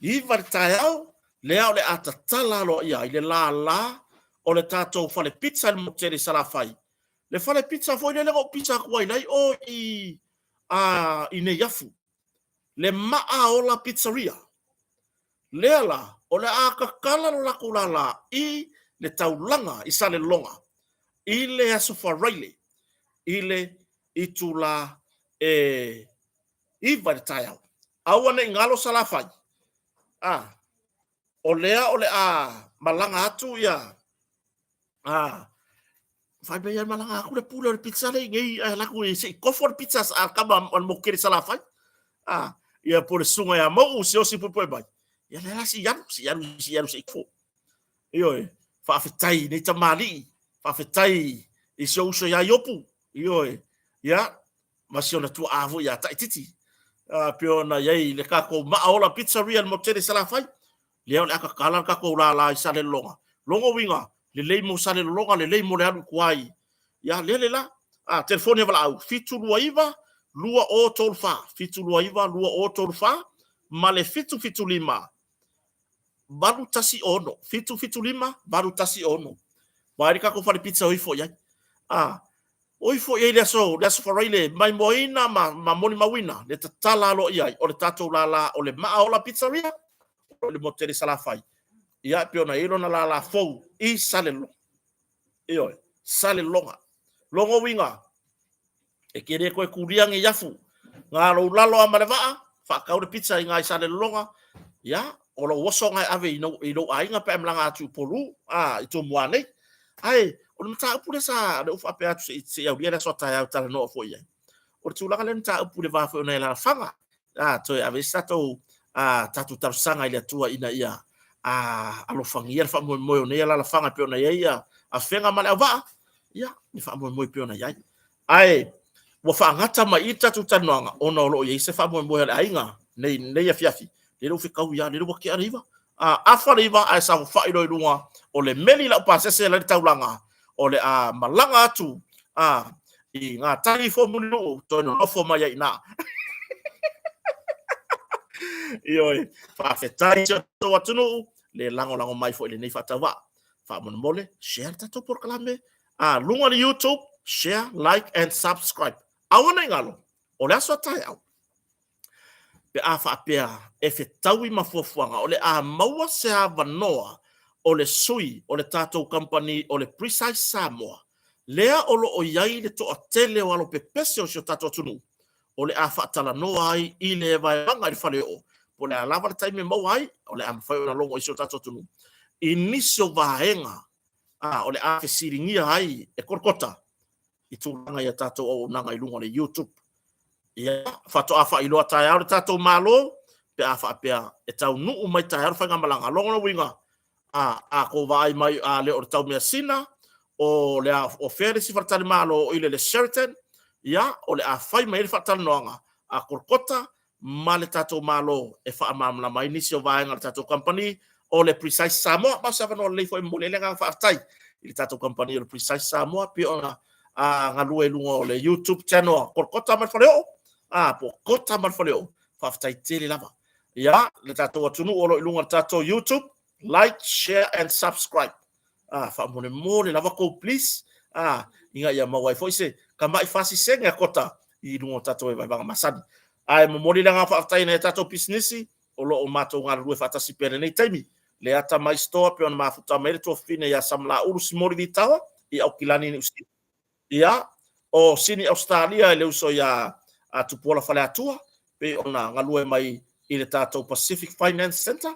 9 i le taeao, lea o le a tatala aloaia ai le lala o le tatou fale pizza i le motu tele i Salafai. Le fale pizza foi lele na ou pizza atu ai lai o i, a, i Neiafu. Le Maaola Pizzeria. Lea la, o le a tatala lo latou lala i le taulaga i Salelologa i le Aso Faraile i le itula e 9 i le taeao. Aua ne i galo Salafai, a, o lea o le a malaga atu ia, a, fai mai ia malaga atu le pule o le pizza le nei ae laku i se i kofo le pizza a kama o le motu tele i Salafai. A, ia po le susuga ia Mou Siaosi Puepuemai mai. Ia le la si alu, si alu, si alu se i kofo. Ioe, faafetai i nei tamalii, faafetai i si ou uso ia Iopu, ioe, ia, ma si ona tuaa foi ia Taititi, pei ona i ai le tatou Maaola Pizzeria i le motu tele i Salafai, lea o le a tatala le tatou lala i Salelologa. Lona uiga, lelei mo Salelologa, lelei mo le alu i tua i, ia, lele la. A, telefoni a Valaau, 729 2034, 729 2034, ma le 775 816, 775 816. Vaai le tatou fale pizza o ifo i ai. A, o ifo i ai le aso, le aso Faraile, maimoaina ma, ma molimauina le tatala aloaia ai o le tatou lala o le Maaola Pizzeria, o le motu tele i Salafai. Ia, e pei ona i ai lona lala fou i Salelologa. Ioe, Salelologa. Lona uiga, e te le toe tulia nei afu, na lou lalo a ma le vaa, faatau le pizza i nai Salelologa, ia, o lou oso na e ave i lou, i lou aiga pe a e malaga atu i Upolu, a, i Tumua nei. Ae, o le mataupu lea sa, lea ua faapea atu se i, se i aulia le aso a taeao e talanoa foi i ai. O le tulaga lea mataupu i le va foi o nai alaalafaga, a, toe ave ai se tatou, a, tatou talosaga i le Atua ina ia, a, alofagia le faamoemoe o nei alaalafaga e pei ona i ai ia Afega ma Leauvaa, ia, le faamoemoe e pei ona i ai. Ae, ua faagata mai i le tatou talanoaga ona o lo o i ai se faamoemoe a le aiga nei, nei afiafi, lele ua fetaui lava, lele ua tea le 9. A, afa le 9 ae saofafai loa i luga o le meli laupasese la i le taulaga, o le a malaga atu a, i gatai ifo Mulinuu, toe nonofo mai ai i ina. Ioe, faafetai i si o tatou atunuu, le lagolago mai foi i lenei faatauvaa. Faamolemole, share le tatou polokalame, a, luga o le YouTube, share, like and subscribe. Aua ne i galo, o le aso a taeao, pe a faapea e fetaui ma fuafuaga o le a maua se avanoa o le sui o le tatou kamupani o le Precise Samoa, lea o lo o i ai le toatele o alo pepese o si o tatou atunuu, o le a faatalanoa ai i le vaevaga i le faleoo, po o le a lava le taimi e maua ai, o le a mafai ona logo i si o tatou atunuu i nisi o vaega a, o le a fesiligia ai e Kolokota i tulaga i a tatou auaunaga i luga o le YouTube. Ia, faatoa faailoa taeao le tatou Malo pe a faapea e taunuu mai taeao le faigamalaga. Lona uiga, a, a tou vaai mai a le o le Taumeasina, o le a, o fea le isi faletalimalo o ile le Sheraton, ia, o le a fai mai ai le faatalanoaga a Kolokota ma le tatou Malo e faamalamalama ai nisi o vaega o le tatou kamupani o le Precise Samoa. Ma o se avanoa lelei foi e momoli ai le agaga faafetai i le tatou kamupani o le Precise Samoa pei ona galue i luga o le YouTube channel a Kolokota ma le Faleoo, po o Kota ma le Faleoo. Faafetai tele lava. Ia, le tatou atunuu o lo o i luga o le tatou YouTube, like, share and subscribe. Faamolemole lava kou please, ina ia maua ai foi se tamai fasisege a Kota i luga o tatou vaevaega masani. Ae momoli le agaga faafetai i nai a tatou pisinisi o lo o matou galulue faatasi pea i lenei taimi. Le Atamai Store pei ona mafuta mai ai le tuafafine ia Samalaulu Simoli Vitawa i Aukilani, Niu Sila. Ia, o Sini Ausetalia i le uso ia Tupuola Faleatua pei ona galue mai i le tatou Pacific Finance Centre.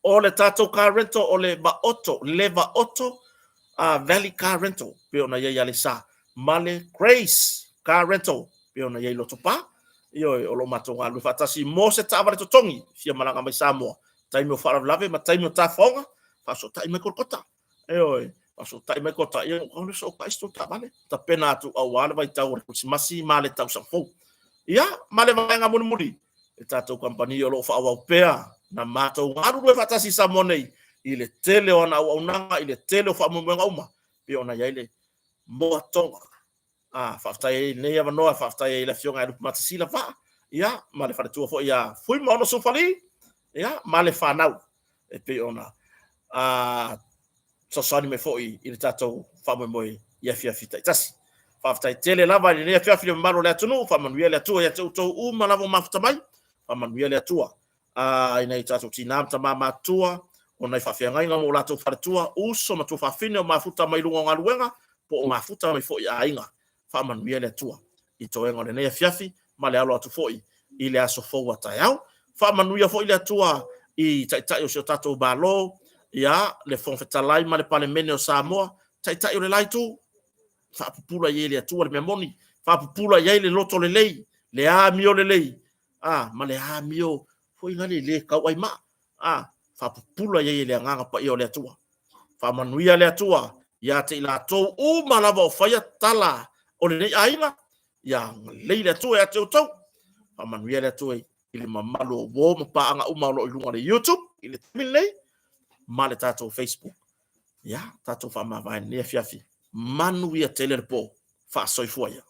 O le tatou car rental o le Vaoto, le Vaoto Valley Car Rental pei ona i ai i Aleisa, ma le Grace Car Rental pei ona i ai i Lotopa. Ioe, o lo o matou galulue faatasi mo se taavale totogi fia malaga mai Samoa, taimi o faalavelave ma taimi o tafaoga, faasootai mai Kolokota. Ioe, faasootai mai Kota, ia ua le sootai se tou taavale, tapena atu aua le vaitau o le Kerisimasi ma le tausaga fou. Ia, ma le vaega mulimuli, le tatou kamupani o lo o faaauau pea na matou galulue faatasi i Samoa nei i le tele o ana auaunaga, i le tele o faamoemoega uma, pei ona i ai le Moa Tonga. Faafetai ai i lenei avanoa, faafetai ai i le Afioga ia Lupe Matasila Vaa, ia, ma le faletua foi ia Fuimaono Sufali, ia, ma le fanau, e pei ona fesoasoani mai foi i le tatou faamoemoe i afiafi taitasi. Faafetai tele lava i lenei afiafi i le mamalu o le atunuu, faamanuia le Atua ia te outou uma lava ua mafuta mai, faamanuia le Atua i nai o tatou tinā ma tamā matutua, o nai faafeagaiga ma o latou faletua, uso ma tuafafine o mafuta mai luga o galuega, po o mafuta mai foi i aiga. Faamanuia le Atua i toega o lenei afiafi ma le alo atu foi i le aso fou a taeao. Faamanuia foi le Atua i Taitai o si o tatou Malo, ia, le Fofoga Fetalai ma le Palemene o Samoa, Taitai o le la Itu, faapupula i ai le Atua le mea moni, faapupula i ai le loto lelei, le amio lelei, ma le amio foi na le le tau ai maa, faapupula i ai e le Agaga Paia o le Atua. Faamanuia le Atua ia te i latou uma lava o faia tala o lenei aiga, ia agalelei le Atua ia te outou. Faamanuia le Atua i le mamalu o uo ma paaga uma o lo o i luga o le YouTube i le taimi lenei ma le tatou Facebook. Ia, tatou faamavae i lenei afiafi. Manuia tele le po. Faasoifua ia.